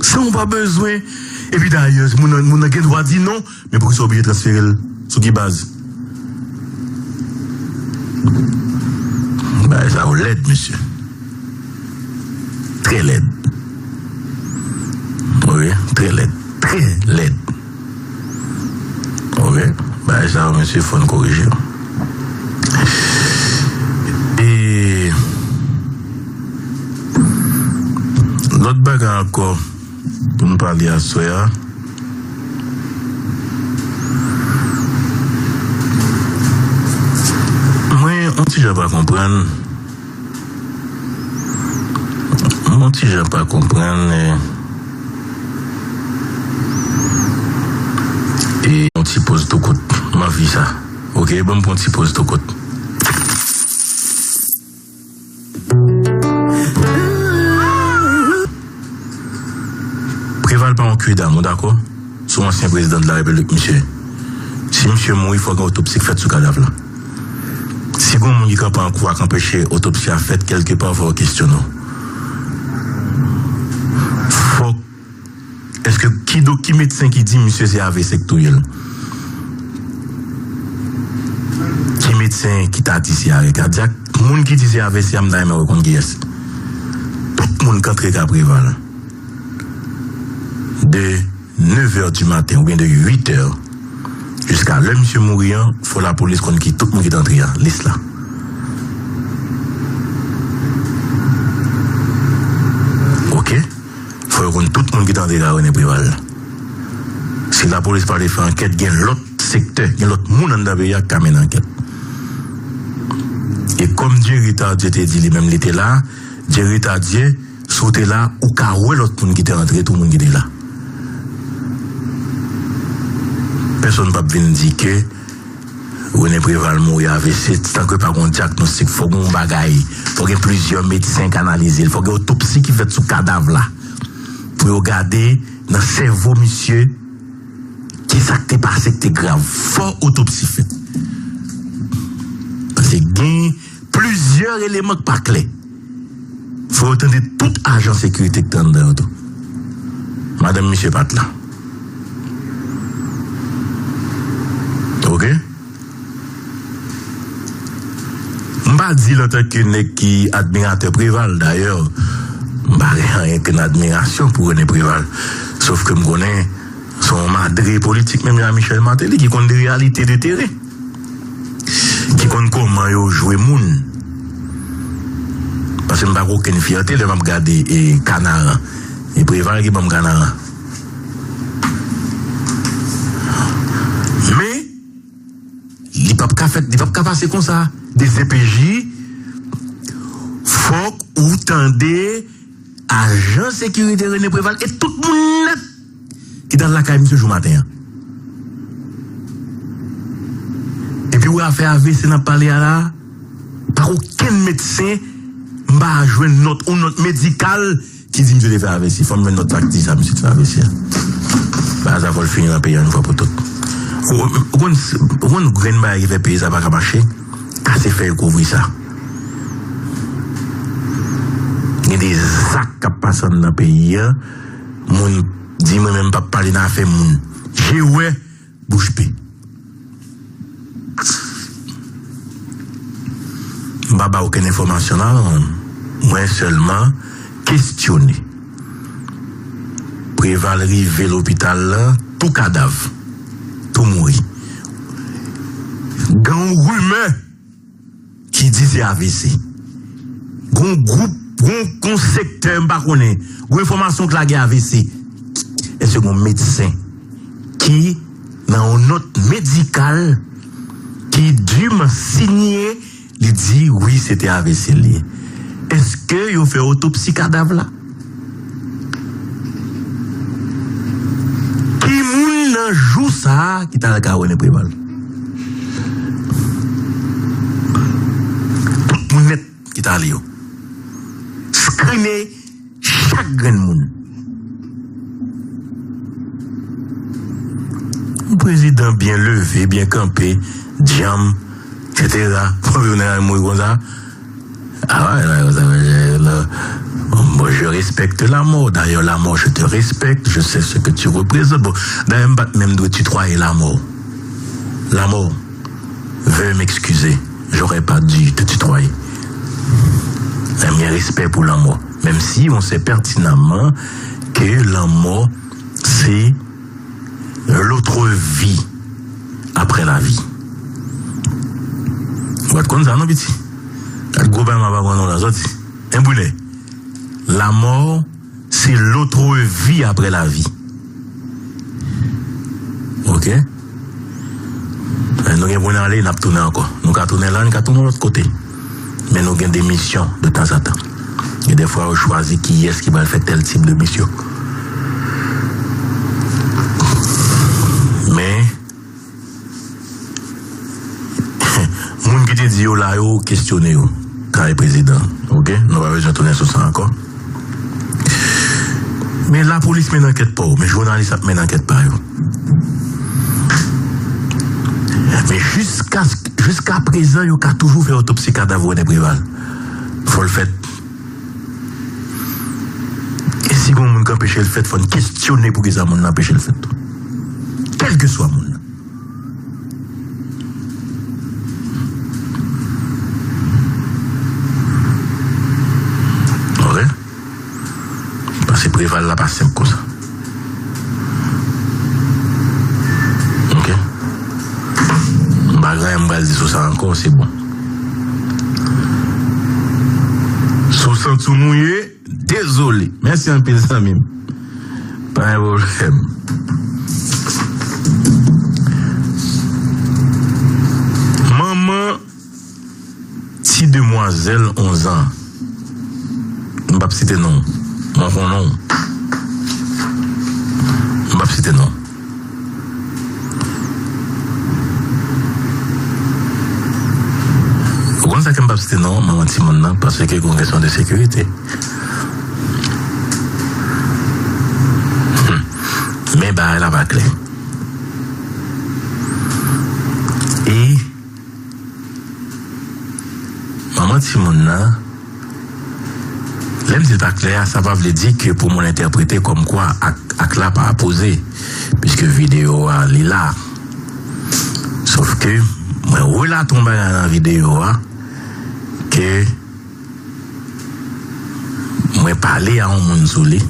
San w pa bezwen. Epi dayè, moun nan, moun nan gen dwa di non, men poukisa w oblije transfere l? Sou ki baz? Bagay sa yo lèd, mesye. Trè lèd. Wi, trè lèd. Trè lèd. Ok. Bagay sa yo, mesye, fò n korije yo. E lòt bagay ankò pou n pale aswè a. Mwen, yon ti jan pa konprann. Mwen ti jan pa konprann, eh, e yon ti poz tou kout. M anvi sa. Ok, ban m pran ti poz tou kout. Preval pa yon kidam, ou dakò? Se yon ansyen prezidan de la repiblik, misye. Si misye mouri, fò gen otopsi k fèt sou kadav la. Si gen moun ki kanpe an kou a k anpeche otopsi a fèt, kèlkepa fò yo kesyone w. Fòk, èske ki do, ki medsen ki di misye se A V C k touye l? Ki medsen ki ta di se arè kadyak? Moun ki di se A V C a, m ta renmen wè konn kiyès. Tout moun k antre ka Preval. De nevè di maten oubyen de uitè jiska lè misye mouri an, fò lapolis konn ki tout moun ki t antre a, lis la. Ok? Fò yo konn tout moun ki t antre ka René Préval. Si lapolis pa vle fè ankèt, gen lòt sektè, gen lòt moun anndan peyi a k ka mennen ankèt. E kòm Jerry Tardieu te di li menm li te la, Jerry Tardieu, si w te la, ou ka wè lòt moun ki te antre, tout moun ki te la. Pèsonn p ap vin di ke René Préval mouri A V C, tanke pa gen yon dyagnostik, fò gen yon bagay, fò gen plizyè medsen k analize l, fò gen otopsi ki fèt sou kadav la, pou yo gade nan sèvo misye, kisa k te pase k te grav. Fò otopsi fèt. Paske gen plizyè eleman k pa klè. Fò yo tande tout ajan sekirite k te anndan yo tou. Madanm misye pa t la. Ok? M pa di l antanke nèg ki admiratè Preval, dayè, m pa gen anyen ke nan admirasyon pou René Preval. Sof ke m konnen se yon madre politik, menm jan a Michel Martelly, ki konn de reyalite de teren, ki konn kòman yo jwe moun. Paske m pa gen okenn fyète lè m ap gade, e, Kanaran. E Preval ki ban m Kanaran. Men, li p ap ka fèt, li p ap ka pase konsa. D C P J, fòk ou tande ajan sekirite René Préval e tout moun nèt ki t al lakay misye jou maten an. Epi w wè afè A V C n ap pale a la, pa okenn medsen, m pa jwenn nòt, yon nòt medikal ki di misye te fè A V C. Fò m jwenn nòt sa k di sa misye te fè A V C a. Bagay sa fò l fini nan peyi a yon fwa pou tout. Ou, ou konn, ou konn grenn bagay ki fè peyi sa pa ka mache? Kase fèy kouvri sa. Gen de zak k ap pase anndan peyi a. Moun di mwen menm m p ap pale nan afè moun. Je wè, bouch be. M pa ba okenn enfòmasyon la, non. Mwen sèlman kestyone. Preval rive lopital la, tou kadav, tou mouri. Gen yon rimè ki di se A V C. Gon gwoup, gon, gon sektè, m pa konnen, gon enfòmasyon k lage A V C. Èske gon medsen ki nan yon nòt medikal ki dûment siyen, li di wi, se te A V C l ye? Èske yo fè otopsi kadav la? Ki moun nan jou sa a ki t al ka René Préval? Tout moun nèt ki t ale yo. Skrine chak grenn moun. Yon prezidan byen leve, byen kanpe, djanm, et cetera. Pou yon nèg mouri konsa. Ah ouais, là, vous avez, là, bon, je respecte la mort. D'ailleurs, la mort, je te respecte. Je sais ce que tu représentes. Bon, d'ailleurs, m pa t menm dwe titwaye lanmò. Lanmò, veuillez m'excuser. J'aurais pas dû te tutoyer. Mwen gen respè pou lanmò. Menm si on sait pertinemment que lanmò, c'est l'autre vie après la vie. Ou pa t konn sa, non, piti? Gad gwo bagay m ap aprann ou la, sòti. Hein, Brunè? La mort, c'est l'autre vie après la vie. Ok? Nou gen pou n ale, n ap tounen ankò. Nou ka tounen la, nou ka tounen lòt kote. Men nou gen de misyon de tanzantan. Gen de fwa, yo chwazi kiyès ki pral fè tèl tip de misyon. Men, moun ki te di yo la yo, kestyone yo. Kay prezidan. Ok? Nou pa bezwen tounen sou sa ankò. Men lapolis mennen ankèt pa yo, men jounalis ap mennen ankèt pa yo. Men jiska, jiska prezan, yo ka toujou fè otopsi kadav René Préval. Fò l fèt. E si gon moun k anpeche l fèt, fò n kestyone poukisa moun nan anpeche l fèt tou. Kèlkeswa moun nan. Ok? Paske Preval la pa senp konsa. Ok? M pa gen anyen m pral di sou sa ankò, se bon. Si w santi w mouye, dezole. Mèsi anpil, zanmi m. Pa gen pwoblèm. Manman ti demwazèl onz an. M p ap site non. Mwen konnen w. M p ap site non. Ou konn sa ke m p ap site non, manman timoun nan, paske gen yon kesyon de sekirite. Hmm. Men bagay la pa klè. E manman timoun nan, lè m di l pa klè a, sa pa vle di ke pou moun entèprete kòmkwa ak, ak la pa poze, piske videyo a, li la. Sòf ke mwen relate yon bagay nan videyo a ke mwen pale a yon moun sou li.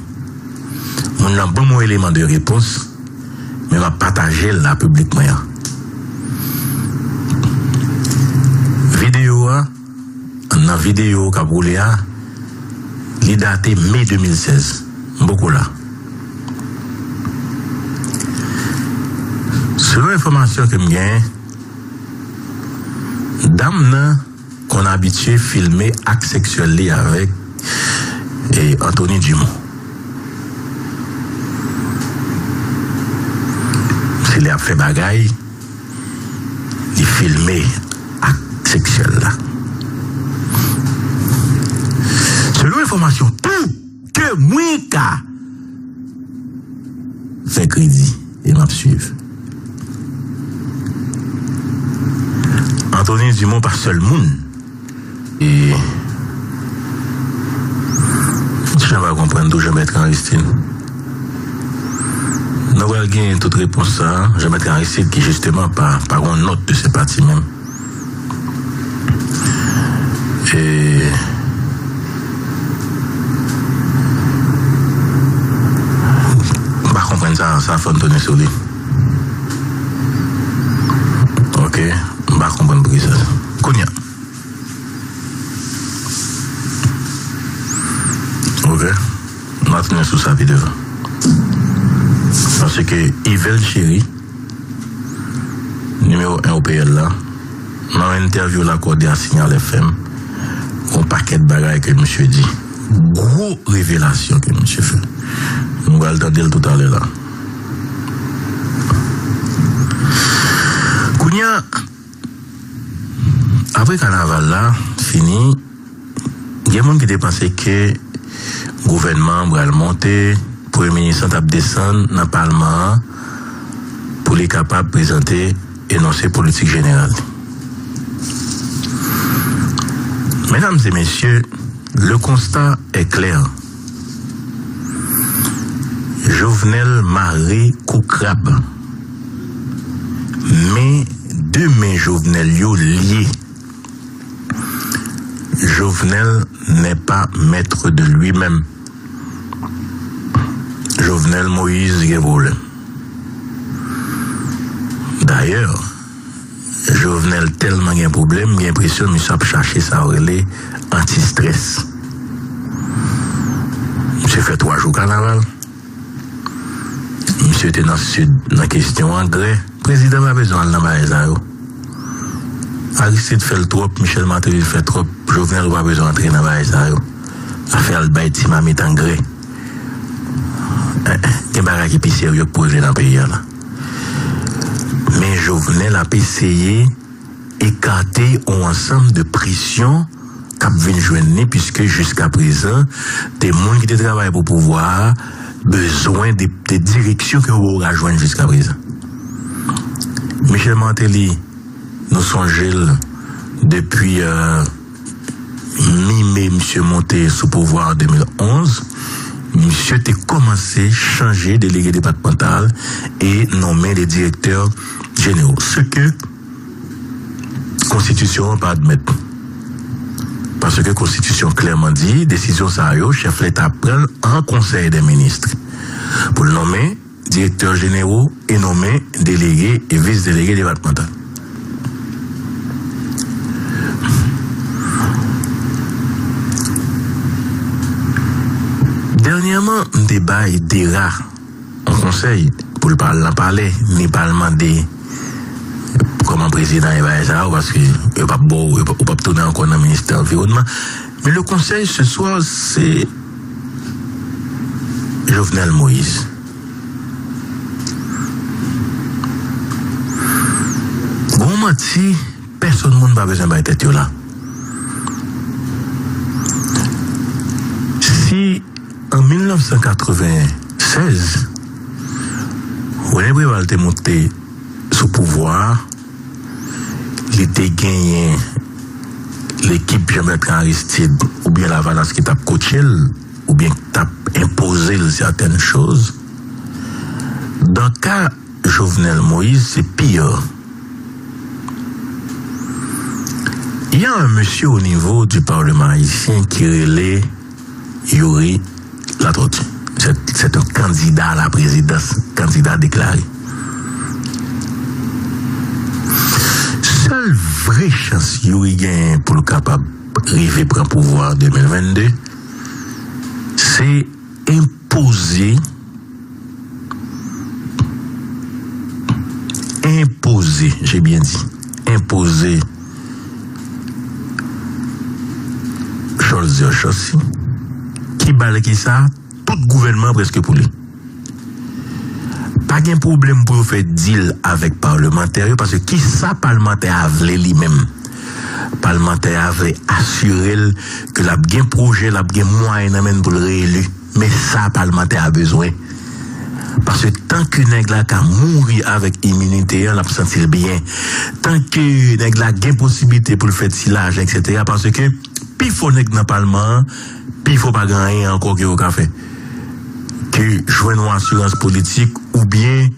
Moun nan ban m yon eleman de repons, men m ap pataje l la piblik mwen an. Videyo a, nan videyo k ap woule a, li date me de mil sèz. M poko la. Selon enfòmasyon ke m genyen, dam nan konn abitye filme ak seksyèl li avèk, e, Anthony Dumont. Se lè y ap fè bagay, li filme ak seksyèl la. Selon enfòmasyon tou ke mwen ka fè kredi, e m ap swiv. Anthony Dumont pa sèl moun. E jan pa konprann tou Jean Bertrand Aristide. Nou pral gen tout repons sa a, Jean Bertrand Aristide ki jisteman pa, pa gon nòt de senpati menm. E m pa konprann sa, sa fò n tounen sou li. Ok, m pa konprann poukisa. Kounye a. Ok. M a tounen sou sa pi devan. Paske Yvel Chery, nimewo en O P L la, nan yon entèvyou l akòde a Signal F M, yon pakèt bagay ke misye di. Gwo revelasyon ke misye fè. Nou pral tande l toutalè la. Kounye a, apre kanaval la fini, gen moun ki te panse ke gouvènman an pral monte, premye minis lan t ap desann nan palman an pou li kapab prezante enonse politik jeneral li. Mesdames et messieurs, le constat est clair. Jovenel mare kou krab. Men de men Jovenel yo lye. Jovenel n'est pas maître de lui-même. Jovenel Moïse gen pwoblèm. Dayè, Jovenel tèlman gen pwoblèm, m gen enpresyon misye ap chache sa yo rele antistrès. Misye fè twa jou kanaval. Misye te nan sid nan kesyon angrè. Prezidan pa bezwen al nan bagay sa yo. Aristide fè l twòp, Michel Martelly fè twòp, Jovenel pa bezwen antre nan bagay sa yo. Afè al bay ti mamit angrè. Eh, eh, gen bagay ki pi serye k pou regle nan peyi a la. Men Jovenel ap eseye ekate yon ansanm de presyon k ap vin jwenn li, piske jiskaprezan, de moun ki te travay pou pouvwa a bezwen de, de direksyon ke yo poko ka jwenn jiskaprezan. Michel Martelly, nou sonje l depi, euh, mi me misye monte sou pouvwa an de mil onz, misye te kòmanse chanje delege depatmantal e nonmen de direktè jeneraux. Ce que konstitisyon an pa admèt. Paske konstitisyon klèman di, desizyon sa yo, chèf leta pran l an konsèy dè minis. Pou l nonmen direktè jeneraux e nonmen delege e vis delege depatmantal. Dènyèman, m te bay DERA yon konsèy pou l pa al nan palè, ni pa al mande kòman prezidan e bagay sa yo, paske yo p ap ba w, yo p ap, ou p ap tounen ankò nan ministè anviwònman. Men le konsèy se swa, se Jovenel Moïse. Gon manti, pèsonn moun pa bezwen bay tèt yo la. Si an mil nèf san katreven sèz, René Préval te monte sou pouvwa a, li te genyen lekip Jean Bertrand Aristide oubyen Lavalas ki t ap kotche l, oubyen ki t ap enpoze l sètèn choz. Dan ka Jovenel Moïse, se pire. Il y a un monsieur au niveau du Parlement haïtien ki rele Youri Latortue. C'est, c'est un candidat à la présidence, candidat déclaré. Sèl vrè chans Youri genyen pou l kapab rive pran pouvwa an de mil vennde, se enpoze, enpoze, j'ai bien dit, enpoze Cholzer Chancy, ki ba l ki sa, tout gouvènman prèske pou li. Pa gen pwoblèm pou yo fè dil avèk palmantè yo, paske kisa palmantè a vle li menm? Palmantè a vle asire l ke l ap gen pwojè, l ap gen mwayen nan men l pou l reyeli. Men sa palmantè a bezwen. Paske tanke nèg la ka mouri avèk iminite an, l ap santi l byen. Tanke nèg la gen posiblite pou l fè ti lajan, etsetera, paske pi fò nèg nan palman an, pi fò pa gen anyen ankò ke yo ka fè. Ke jwenn yon asirans politik oubyen,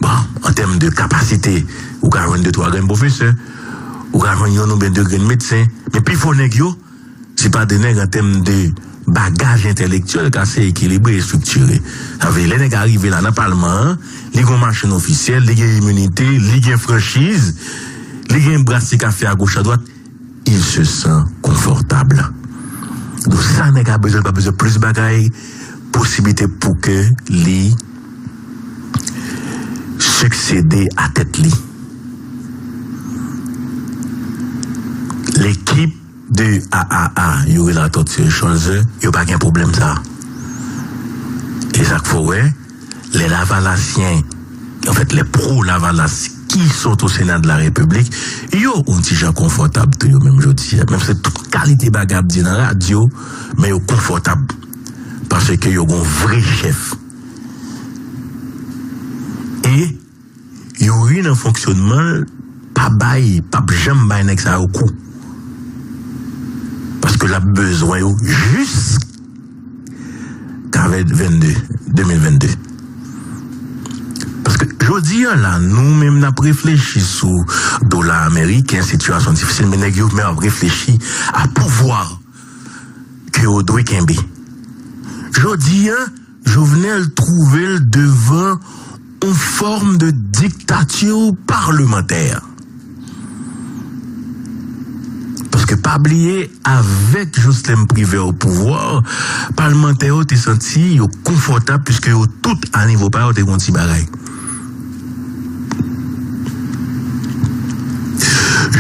bon, an tèm de kapasite, ou ka jwenn de twa grenn pwofesè, ou ka jwenn yonn oubyen de grenn medsen, men pi fò nèg yo, se pa de nèg an tèm de bagaj entèlektyèl k ase ekilibre, estriktire. Sa vle di, lè nèg a rive la nan palman an, li gen yon machin ofisyèl, li gen iminite, li gen franchiz, li gen bras li ka fè agoch adwat, il se sent confortable. Donk sa nèg a bezwen, pa bezwen plis bagay, posiblite pou ke li siksede a tèt li. Lekip de A A A, Youri Latortue, Cholzer, yo pa gen pwoblèm sa. E sa k fè w wè, lè lavalasyen, anfèt, lè pwo lavalas ki sot o Sena de la Repiblik, yo yon ti jan konfòtab tou yo menm jodi a. Menm si tout kalite bagay ap di nan radyo, men yo konfòtab. Paske yo gon vre chèf. E Youri nan fonksyonman l, pa bay, p ap janm bay nèg sa yo kou. Paske l ap bezwen yo jiska vennde, de mil vennde. Paske jodi a la, nou menm n ap reflechi sou dola ameriken, sitiyasyon difisil, men nèg yo menm ap reflechi a pouvwa ke yo dwe kenbe. Jodi a, Jovenel twouve l devan yon fòm de diktati palemantè. Paske pa bliye, avèk Jocelerme Privert o pouvwa, palmantè yo te santi yo konfòtab, piske yo tout a nivo pa yo te gon ti bagay.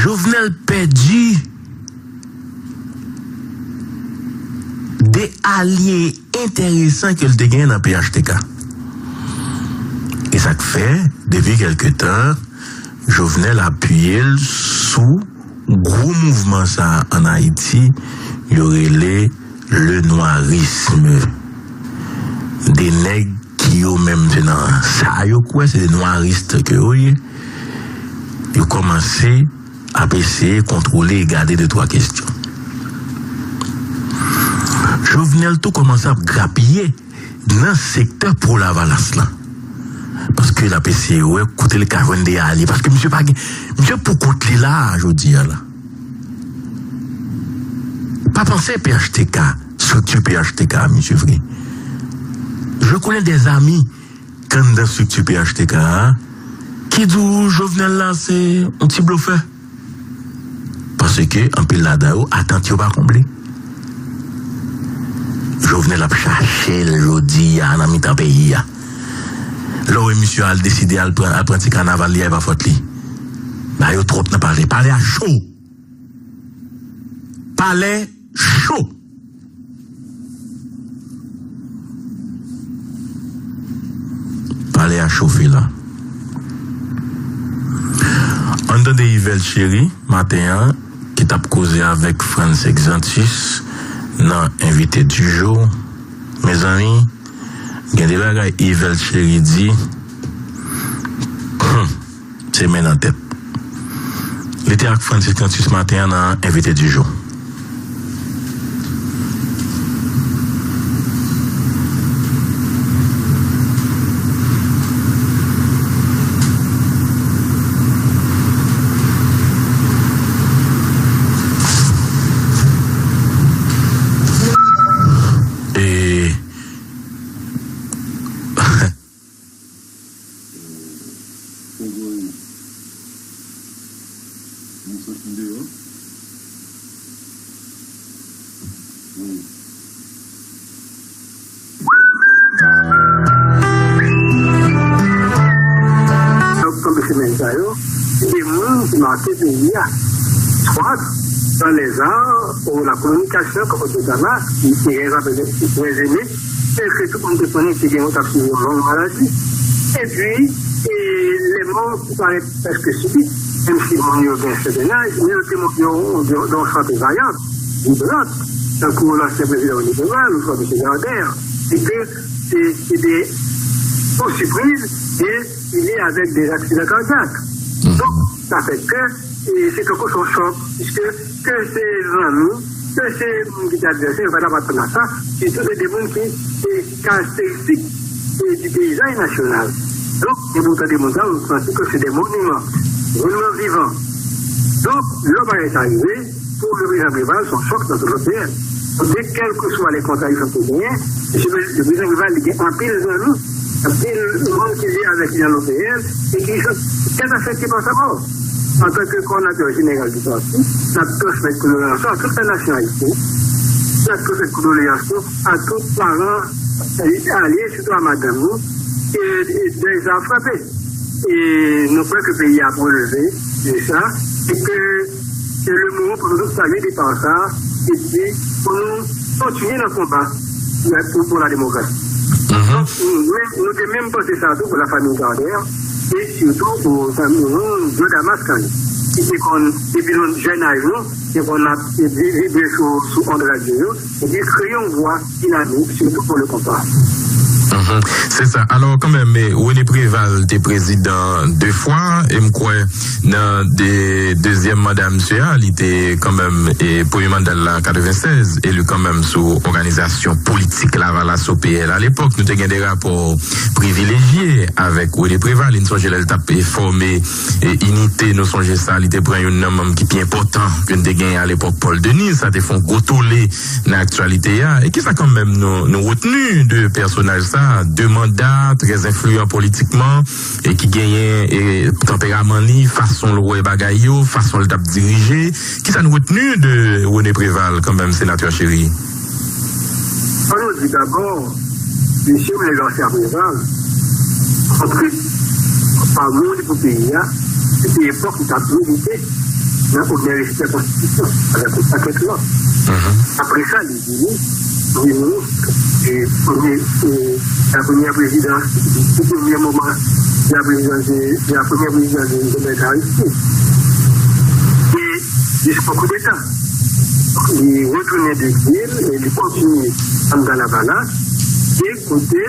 Jovenel pèdi de alye enteresan ke l te genyen nan P H T K. E sa k fè, depi kèlke tan, Jovenel apiye l sou gwo mouvman sa a ann Ayiti, yo rele le noirisme. De nèg ki yo menm se nan sa yo kwè, se de noiristes ke yo ye. Yo kòmanse ap eseye kontwole e gade de twa kestyon. Jovenel tou kòmanse ap grapiye nan sektè pwo Lavalas lan. Paske l ap eseye wè kote l ka jwenn de alye. Paske misye pa gen, misye pou kont li la a, jodi a la. Pa panse P H T K, estrikti P H T K a, misye vre. Je connais des amis k anndan estrikti P H T K a, ki di w Jovenel la se yon ti blofè. Paske anpil ladan yo, atant yo pa konble. Jovenel ap chache l jodi a nan mitan peyi a. Lè w wè misye al deside al pran, al pran ti kanaval li a, e pa fòt li. Ba yo twòp nan pale. Pale a cho. Pale cho. Pale a chofe la. Ann tande Yvel Chery maten an ki t ap koze avèk Frantz Exantus nan Invité du jour. Mezanmi, gen de bagay Yvel Chery di. Hmm. Se men nan tèt. Li te ak Francis Cantus maten an nan Invité du jour. E Gregori, nou sot deyò? Wi. Tonbe semèn sa yo, se de moun ki make peyi a. Swa dans les arts ou la communication, comme on dit là, ki, ki rezame, ki rezime, tel ke tout moun te konnen, te gen yon, t ap sibi yon long maladi. Epi, e, lè mò ki parèt prèske sibit, menm si moun yo gen sèten laj, men yo te montre yon, yon, yon sante vayan, vibran, tankou lansyen prezidan René Préval, oswa mesye Gardère, se ke se, se de pou sipriz, e fini avèk de aksidan kadyak. Donk, sa fè ke, e, se tankou se yon chòk, piske ke se zanmi, ke se moun ki te advèsè, yo pa t ap atann a sa, sitou se de moun ki se karakteristik e, di peyizaj nasyonal. Donk, e poutan de moun sa, nou santi ke se de moniman, moniman vivan. Donk, lè bagay sa rive, pou le prezidan Preval, se yon chòk nan tout lòt peyi. Donk, kèlkeswa le kontradiksyon ke genyen, mesye le prezidan Preval, li gen anpil zanmi, anpil moun ki viv avèk li nan lòt peyi, e ki santi tèt afekte pa sa mò. Antanke kòdonatè jeneral di pati, n ap transmèt kondoleyans nou a tout la nasyon ayisyèn. N ap transmèt kondoleyans nou a tout paran, e, alye, sitou a madanm nou, e, e, dèy sa a frape. E nou kwè ke peyi a ap releve de sa, e ke se le moman pou nou tout salye depa sa, epi pou nou kontinye nan konba pou, pou la demokrasi. Donk, nou, menm, nou te menm panse sa tou pou lafanmi Gardè, e sitou pou zanmi nou, Joe Damas Kane, ki te konn, depi nou jèn aj nou, te konn ap, e, vi-, vibre sou, sou ond radyo yo, epi kreye yon vwa dinamik, sitou pou le konpa. Se sa. Alò, kanmenm, e, René Préval te prezidan de fwa, e m kwè nan de, dezyèm manda misye a, li te kanmenm, e, premye manda l la, katrevennsèz, eli kanmenm sou òganizasyon politik Lavalas O P L. Alepòk, nou te gen de rapò privilejye avèk René Préval. N sonje lè l t ap, e, fòme, e, Inite, nou sonje sa, li te pran youn nan manm ki pi enpòtan ke n te genyen alepòk, Paul Denis. Sa te fè yon gwo tole nan aktyalite a. E kisa kanmenm nou, nou retni de pèsonaj sa, de manda, trè enfliyan politikman, e ki genyen, e, tanperaman li, fason l wè bagay yo, fason l t ap dirije? Kisa n retni de René Préval kanmenm, Senatè Chéry? Fò nou di dabò, mesye René Garcia Préval, montre pa moun pou peyi a, se te epòk li t ap milite nan onè respè konstitisyon avèk yon pakèt lòt. Apre sa, li vini, vini, e, premye, e, la premyè prezidans, le premye moman de la prezidans de, de la premyè prezidans de Jovenel Aristide. E diskou koudeta. Li retounen de egzil e li kontinye anndan Lavalas. E kote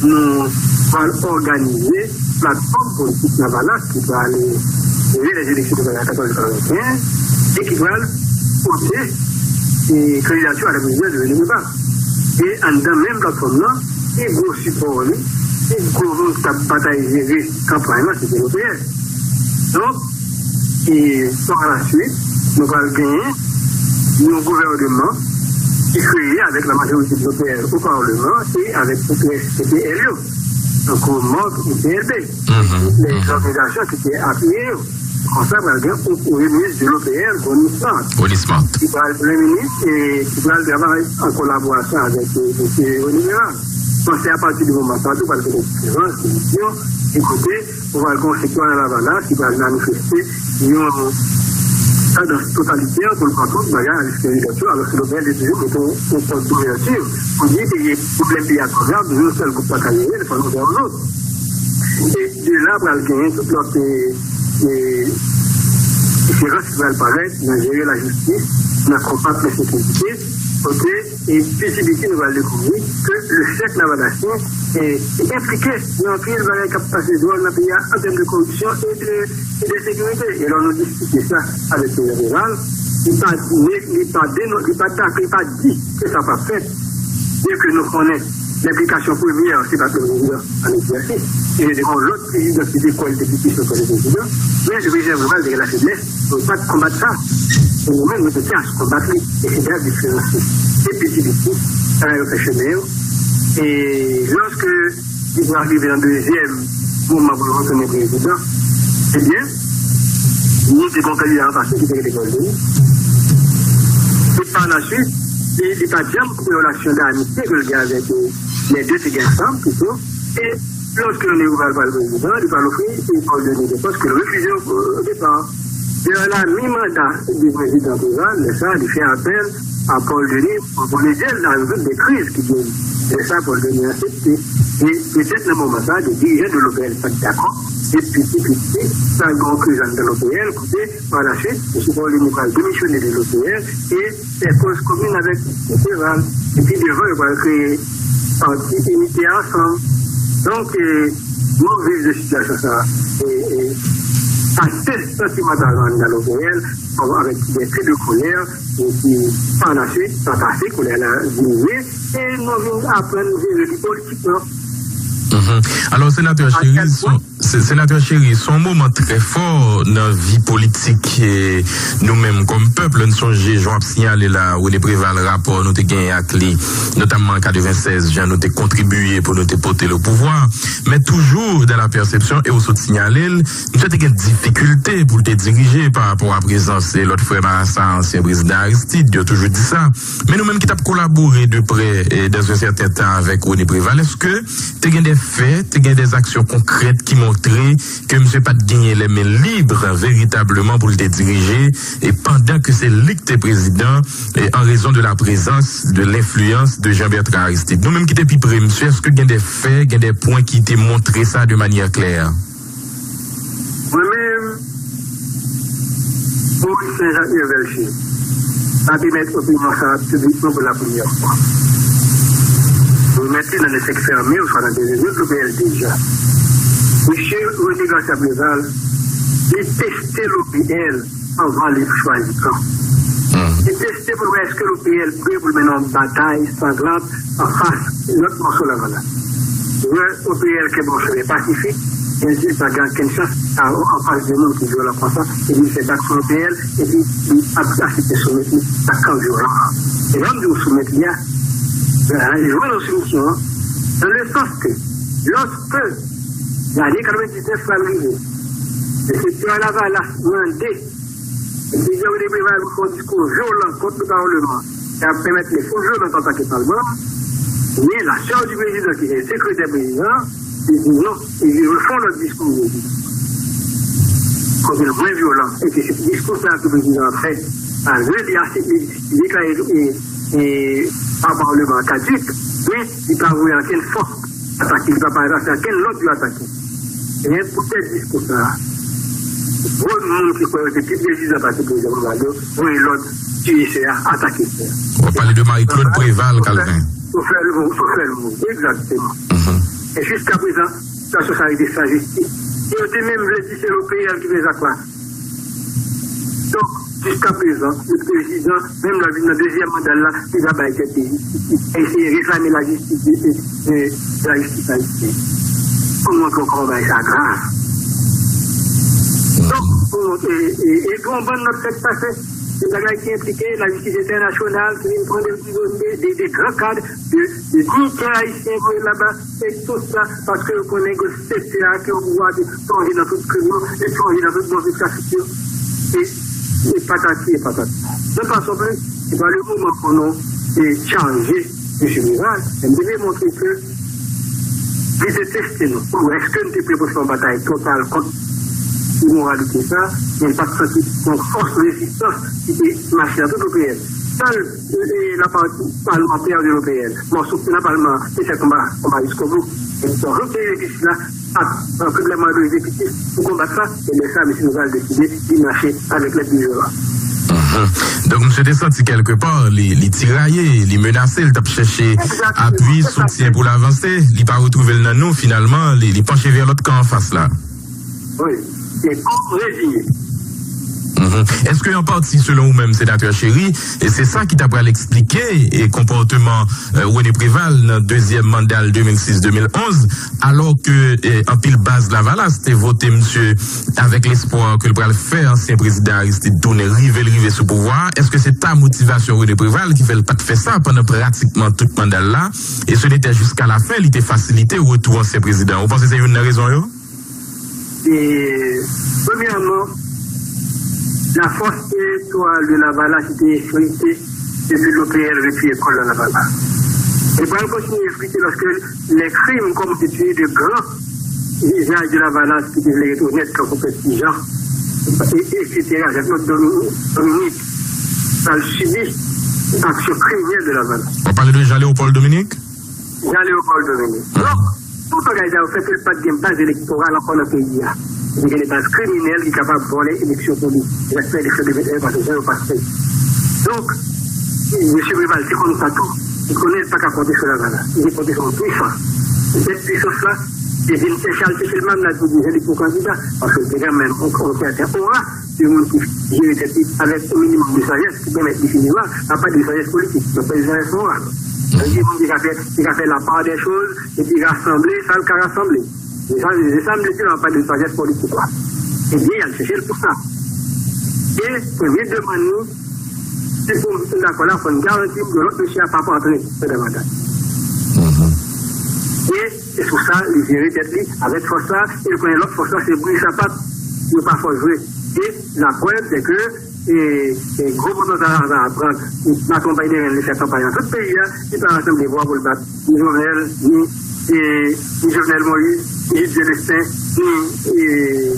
nou pral òganize platfòm politik Lavalas ki pral jere lè eleksyon de katòz katrevenkenz e ki pral pote, e, kandidati a la prezidans de René Préval. E anndan menm platfòm nan, pi gwo sipò li, pi gwo moun ki t ap batay jere kanpay lan, se te L O P L. Donk, e pa la swit, nou pral genyen yon gouvèneman ki kreye avèk la majorite de L O P L o palman e avèk P P S, P P L yo, tankou MOP e P L B, lè òganizasyon ki te apiye yo. Konsa, pral gen yon premye minis de L O P L, Rony Smart, ki pral premye minis e ki pral travay an kolaborasyon avèk, e, mesye René Préval. Bon, se apati de moman sa a tou pral gen diferans de vizyon, de kote, ou pral gen yon sektè nan Lavalas ki pral manifeste yon tandans totalitè pou l pran tout bagay a leksteryè tou, alòske L O P L te toujou mete yon pòt douvèti pou di peyi, pwoblèm peyi a twò grav, yon sèl gwoup pa ka jere l, fò nou fè yon lòt. E de la pral genyen tout lòt, e, e, diferans ki pral parèt nan jere lajistis, nan konbat ensekirite, kote e piti piti nou pral dekouvri ke le chèf Lavalasyen, e, li enplike nan anpil bagay k ap pase dwòl nan peyi a an tèm de koripsyon e de, e de sekirite. E lè nou diskite sa avèk Prezidan Préval, li pa, li pa denon-, li pa dakò, li pa di ke sa p ap fèt, byenke nou konnen lenplikasyon premyè se pa ke prezidan an egzèsis. E se te yon lòt prezidan ki te kwè l te pi pwisan ke le prezidan. Men le prezidan Preval te gen lafeblès pou l pa t konbat sa. E nou menm, nou te tye a konbat li. E se la diferans li. Se piti piti, bagay yo fè chemen yo. E lòske li pral rive nan dezyèm moman pou l retounen prezidan, ebyen, nou te gen yon kandida an fas li ki te rele Paul Denis. E pa la swit, li, li pa t janm koupe relasyon damitye ke l gen avèk, e, lè de te gen ansanm, pito. E lòske René Préval pral prezidan, li pral ofri Paul Denis de pòs ke l refize o depa. Nan la mi manda de prezidan Préval, lè sa, li fè apèl a Paul Denis pou, pou l ede l nan rezoud de kriz ki gen. Lè sa, Paul Denis aksepte. E petèt nan moman sa, de dirijan de L O P L pa t dakò. E piti piti, sa gen yon kriz anndan L O P L, kote, pa la swit, mesye Paul Denis pral demisyone de L O P L e fè koz komin avèk Preval. Epi devan, yo pral kreye pati Inite a ansanm. Donk, e, nou viv de sitiyasyon sa a, e, e, ase santimantalman anndan O P L, avèk de kri de kolè, e ki, pa la swit, pa pase, kolè la diminye, e nou vin aprann jere li politikman. Mhm. Alò, Senatè Cheri, se, Senatè Cheri, se yon moman trè fò nan vi politik, e, nou menm kòm pèp. Lè n sonje, jan w ap sinyale la, René Préval, rapò nou te genyen ak li, notamman an katrevennsèz, jan nou te kontribiye pou nou te pote l o pouvwa. Men toujou, dans la perception, e w sot sinyale l, misye te gen difikilte pou l te dirije pa rapò a prezans e lòt frè Marasa, ansyen prezidan Aristide, yo toujou di sa. Men nou menm ki t ap kolabore de prè, e, dans un certain temps avèk René Préval, èske te gen de fè, te gen de aksyon konkrèt ki montre ke misye pa t genyen les mains libres veritableman pou l te dirije, e pandan ke se li k te prezidan, e an rezon de la prezans, de lenfliyans de Jean Bertrand Aristide? Nou menm ki te pi pre misye, èske gen de fè, gen de pwen ki te montre sa de manyè klè? Mwen menm, Maurice Saint-Jacques Mirevel Cheri, m ap emèt opinyon sa a piblikman pou la premyè fwa. M emèt li nan de sèk fèmen, oswa nan de rezo de l'O P L deja. Mesye René Garcia Préval, li teste l'O P L anvan li chwazi kan. Li teste pou l wè èske l'O P L pre pou l mennen yon batay sanglant anfas lòt mòso Lavalas. Lè O P L kenbe yon chemen pasifik, men di l pa gen okenn chans a, anfas de moun ki vyolan konsa, epi l fè bak sou O P L, epi li ap asepte soumèt li ak kan vyolan an. E lè m di w soumèt li a, li jwenn yon soumisyon an, dans le sens que, lorsque lane katrevendiznèf pral rive, le secteur Lavalas mande Prezidan René Préval fè yon diskou vyolan kont le Parlement, ki ap pèmèt li fout vyolan atake Palman an, men la sè di prezidan, ki se sekretè prezidan an, li di non, li di refè yon lòt diskou, kote l mwen vyolan, e ke se diskou sa a ke prezidan an fè, malgre li ase, li, li deklare, e, e, pa Parlement an kadik, men li pa voye okenn fòs atake, li pa parèt ak okenn lòd yo atake. Men poutèt diskou sa a, gwo moun ki kwè yo te pi prezizan pase prezidan Préval yo, voye lòd tiye sè a, atake sè a. W ap pale de Marie Claude Préval, Calvin. Sou fè l, sou fè l mouri, egzakteman. E jiskaprezan, sitiyasyon sa a rete san jistis. E yo te menm vle di se O P L ki fè zak la. Donk, jiskaprezan, le prezidan, menm lè l vin nan dezyèm manda l la, li pa bay tèt li jistis. Li eseye reklame lajistis de, de, de lajistis ayisyèn. Pou montre w kòman bagay sa grav. Donk, pou montre, e, e, e pou yon bann lòt tèt pase, de bagay ki enplike lajistis entènasyonal, ki vin pran de, de, de, de gran kad, de, de diyitè ayisyen voye laba, e tout sa, paske yo konnen ke sektè a ki o pouvwa te plonje nan tout krim yo, e plonje nan tout move pratik yo, e, e patati e patata. De fason ke, se pa le moman pou nou, e, chaje Mesye Préval, men m te vle montre ke li te teste nou. Pou èske n te pre pou fè yon batay total kont imoralite sa, men li pa t santi yon fòs rezistans ki te mache nan tout O P L. Sèl, e, e, la partie parlementaire de l'O P L. Mòso ki nan palman an, se fè konba, konba jiskobou. E bon, jouk egzekitis la, ap, an tout lè mande egzekitis pou konbat sa, e lè sa, mesye Préval deside li mache avèk lèt de vyolan. Mhm. Donk, misye te santi kèlkepa, li, li tiraye, li menase, li t ap chèche apui, soutyen pou l avanse. Li pa retwouve l nan nou, finalman, li, li panche vè lòt kan anfas la. Wi, se kòm reziye. Mhm. Èske an pati, selon ou menm, Senatè Cheri, e se sa ki ta pral eksplike e konpòteman, e, René Préval nan dezyèm manda l de mil sis de mil onz, alò ke, e, anpil baz Lavalas te vote misye avèk lespwa ke l pral fè ansyen prezidan Aristide tounen, rive l rive sou pouvwa a? Èske se ta motivasyon René Préval ki fè l pa t fè sa pandan pratikman tout manda l la? E se nete jiska lafen, li te fasilite retou ansyen prezidan. Ou panse se youn nan rezon yo? E, premyèman, la force électorale de Lavalas était effritée depuis l'O P L retire kò l nan Lavalas. E pral kontinye efrite lòske les crimes constitués de grands visages de Lavalas ki te vle ret onèt tankou Pèp Ti Jan, e, etsetera, Jean-Claude Domi-, Dominique, pral sibi aksyon kriminèl de Lavalas. W ap pale de Jean Léopold Dominique? Jean Léopold Dominique. Donk, tout bagay sa yo fè ke l pa t gen baz elektoral ankò nan peyi a. Li gen de baz kriminèl ki kapab vòlè eleksyon pou li. Li fè eleksyon de mil venteyen paske jan yo pase. Donk, mesye Préval te konn sa tou. Li konnen l pa ka konte sou Lavalas. Li te konte sou yon pwisans. Petèt pisans la, li vin chèche al chèche l menm la pou di jan li pou kandida, paske l te gen menm yon, yon sèten ora de moun ki jere tèt li avèk yon minimòm de sajès ki pèmèt li finalman, nan pa de sajès politik, nan pa de sajès moral. Sa vle di moun ki ka fè, ki ka fè la part des choses epi rasanble sa l ka rasanble. Se sa, se sa m vle di nan pa de sajès politik la. Ebyen, y al chèche l pou sa. E premye demann nou, se pou m dakò la, fò n garanti m ke lòt mesye a p ap antre nan davantaj. E se pou sa li jere tèt li avèk fòs sa, e l konnen lòt fòs la se bri sapat, yo pa fò jwe. E laprèv, se ke e, e gwo potansèl sa a pran baton Biden li fè kanpay nan tout peyi a, li pa rasanble vwa pou l bat ni Jovenel, ni, e, ni Jovenel Moïse, ni Jude Célestin, ni e,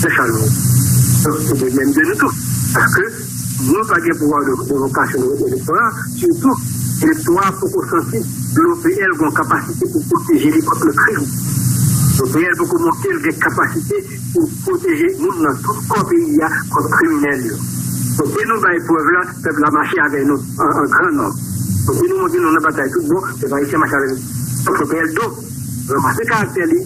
Jean Charles Moïse. Donk, se de menm de nou tou. Paske nou pa gen pouvwa de, de vokasyon de elektora, sitou elektora poko santi L O P L gen kapasite pou pwoteje li kont le krim. L O P L poko montre l gen kapasite pou pwoteje moun nan tout kò peyi a kont kriminèl yo. Kote nou bay prèv la, pèp la mache avè nou an, an gran nonb. Kote nou montre nou nan batay tout bon, pèp ayisyen mache avè nou. Donk, L O P L do, ranmase karaktè li,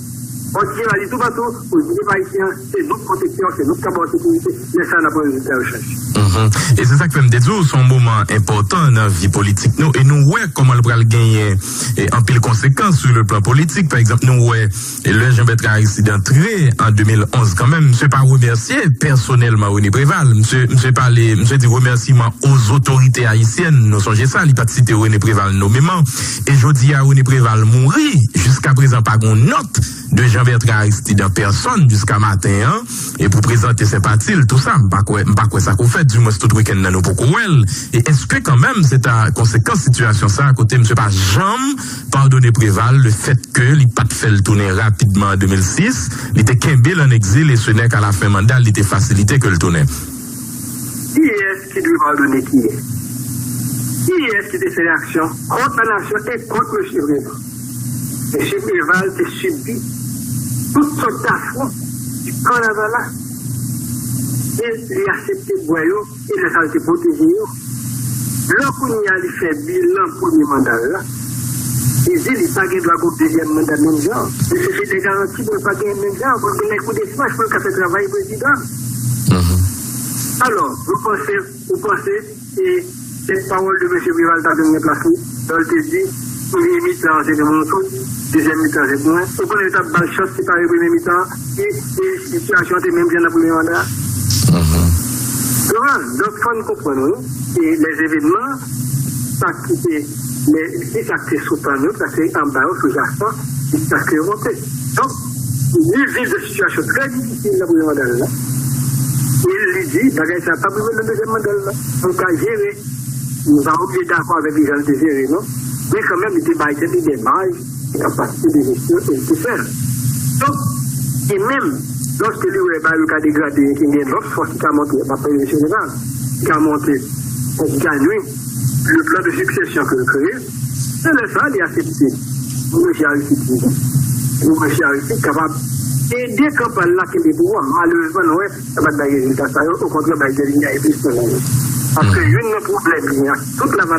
pòt je ba li toupatou, pou di pèp ayisyen, se nou k pwotektè, se nou k ka ba w sekirite, lè sa a n ap wè rezilta yo chanje. Mhm. E se sa k fè m te di w, se yon moman enpòtan nan vi politik nou, e nou wè kòman l pral genyen, e, anpil konsekans sou le plan politik. Pa egzanp, nou wè E lè Jean Bertrand Aristide antre an de mil onz kanmenm, misye pa remèsye pèsonèlman René Préval. Misye, misye pale, misye di remerciements aux autorités haïtiennes. Nou sonje sa, li pa t site René Préval nomeman. E jodi a, René Préval mouri. Jiska prezan, pa gen nòt de Jean Bertrand Aristide an pèsòn jiska maten an. E pou prezante senpati l, tou sa, m pa kwè, m pa kwè sa ko fèt, dimwens tout wikenn nan nou poko wè l. E èske kanmenm se ta konsekans sitiyasyon sa a kote misye pa janm padone Preval, le fèt ke li pa t fè l tounen rapidman an de mil sis, li te kenbe l ann egzil e se nèk a la fen manda l, li te fasilite ke l tounen. Kiyès ki dwe padone kiyès? Kiyès ki te fè aksyon kont lanasyon e kont mesye Preval? Mesye Preval te sibi tout sòt afwon di kannaval la. E li aksepte bwè yo, e lè sa a, li te pwoteje yo. Lè kounye a li fè bilan premye manda l la, li di li pa gen dwa gen yon dezyèm manda menm jan. Li chèche de garanti pou l pa gen menm jan, pou l gen nèg pou dechaj, pou l ka fè travay prezidan. Alò, ou panse, ou panse, e, se pawòl de mesye Preval ta vin ranplase l, lè l te di, premye mitan se te Monson, dezyèm mitan se mwen. Ou konnen yo t ap ba l chans separe premye mitan an, e, e sitiyasyon an te menm jan nan premye manda a. Donk, fò n konprann, wi, e lèzevènman, sa ki te, lè, ki sa ki te sou tan nou, sa se anba yo, sou jason, jiskaske yo monte. Donk, li viv de sitiyasyon trè difisil nan premye manda l la. E li di, bagay sa a p ap rive nan dezyèm manda l la. Pou l ka jere. Nou pa oblije dakò avèk li jan l te jere, non. Men kanmenm, li te bay tèt li de maj, de kapasite de jesyon, e li te fè l. Donk, e menm, lòske li wè bagay yo ka degrade, e ke gen lòt fòs ki ka monte, m ap pale de Senegal, ki ka monte, pou ganyen le plan de succession ke l kreye, se lè sa a li aksepte pou mesye Aristide vini, pou mesye Aristide kapab ede kanpay la kenbe pouvwa. Malerezman, nou wè, sa pa t bay rezilta sa yo, okontrè, bay dènye a plis nan yo. Paske youn nan pwoblèm li ak tout lavalaj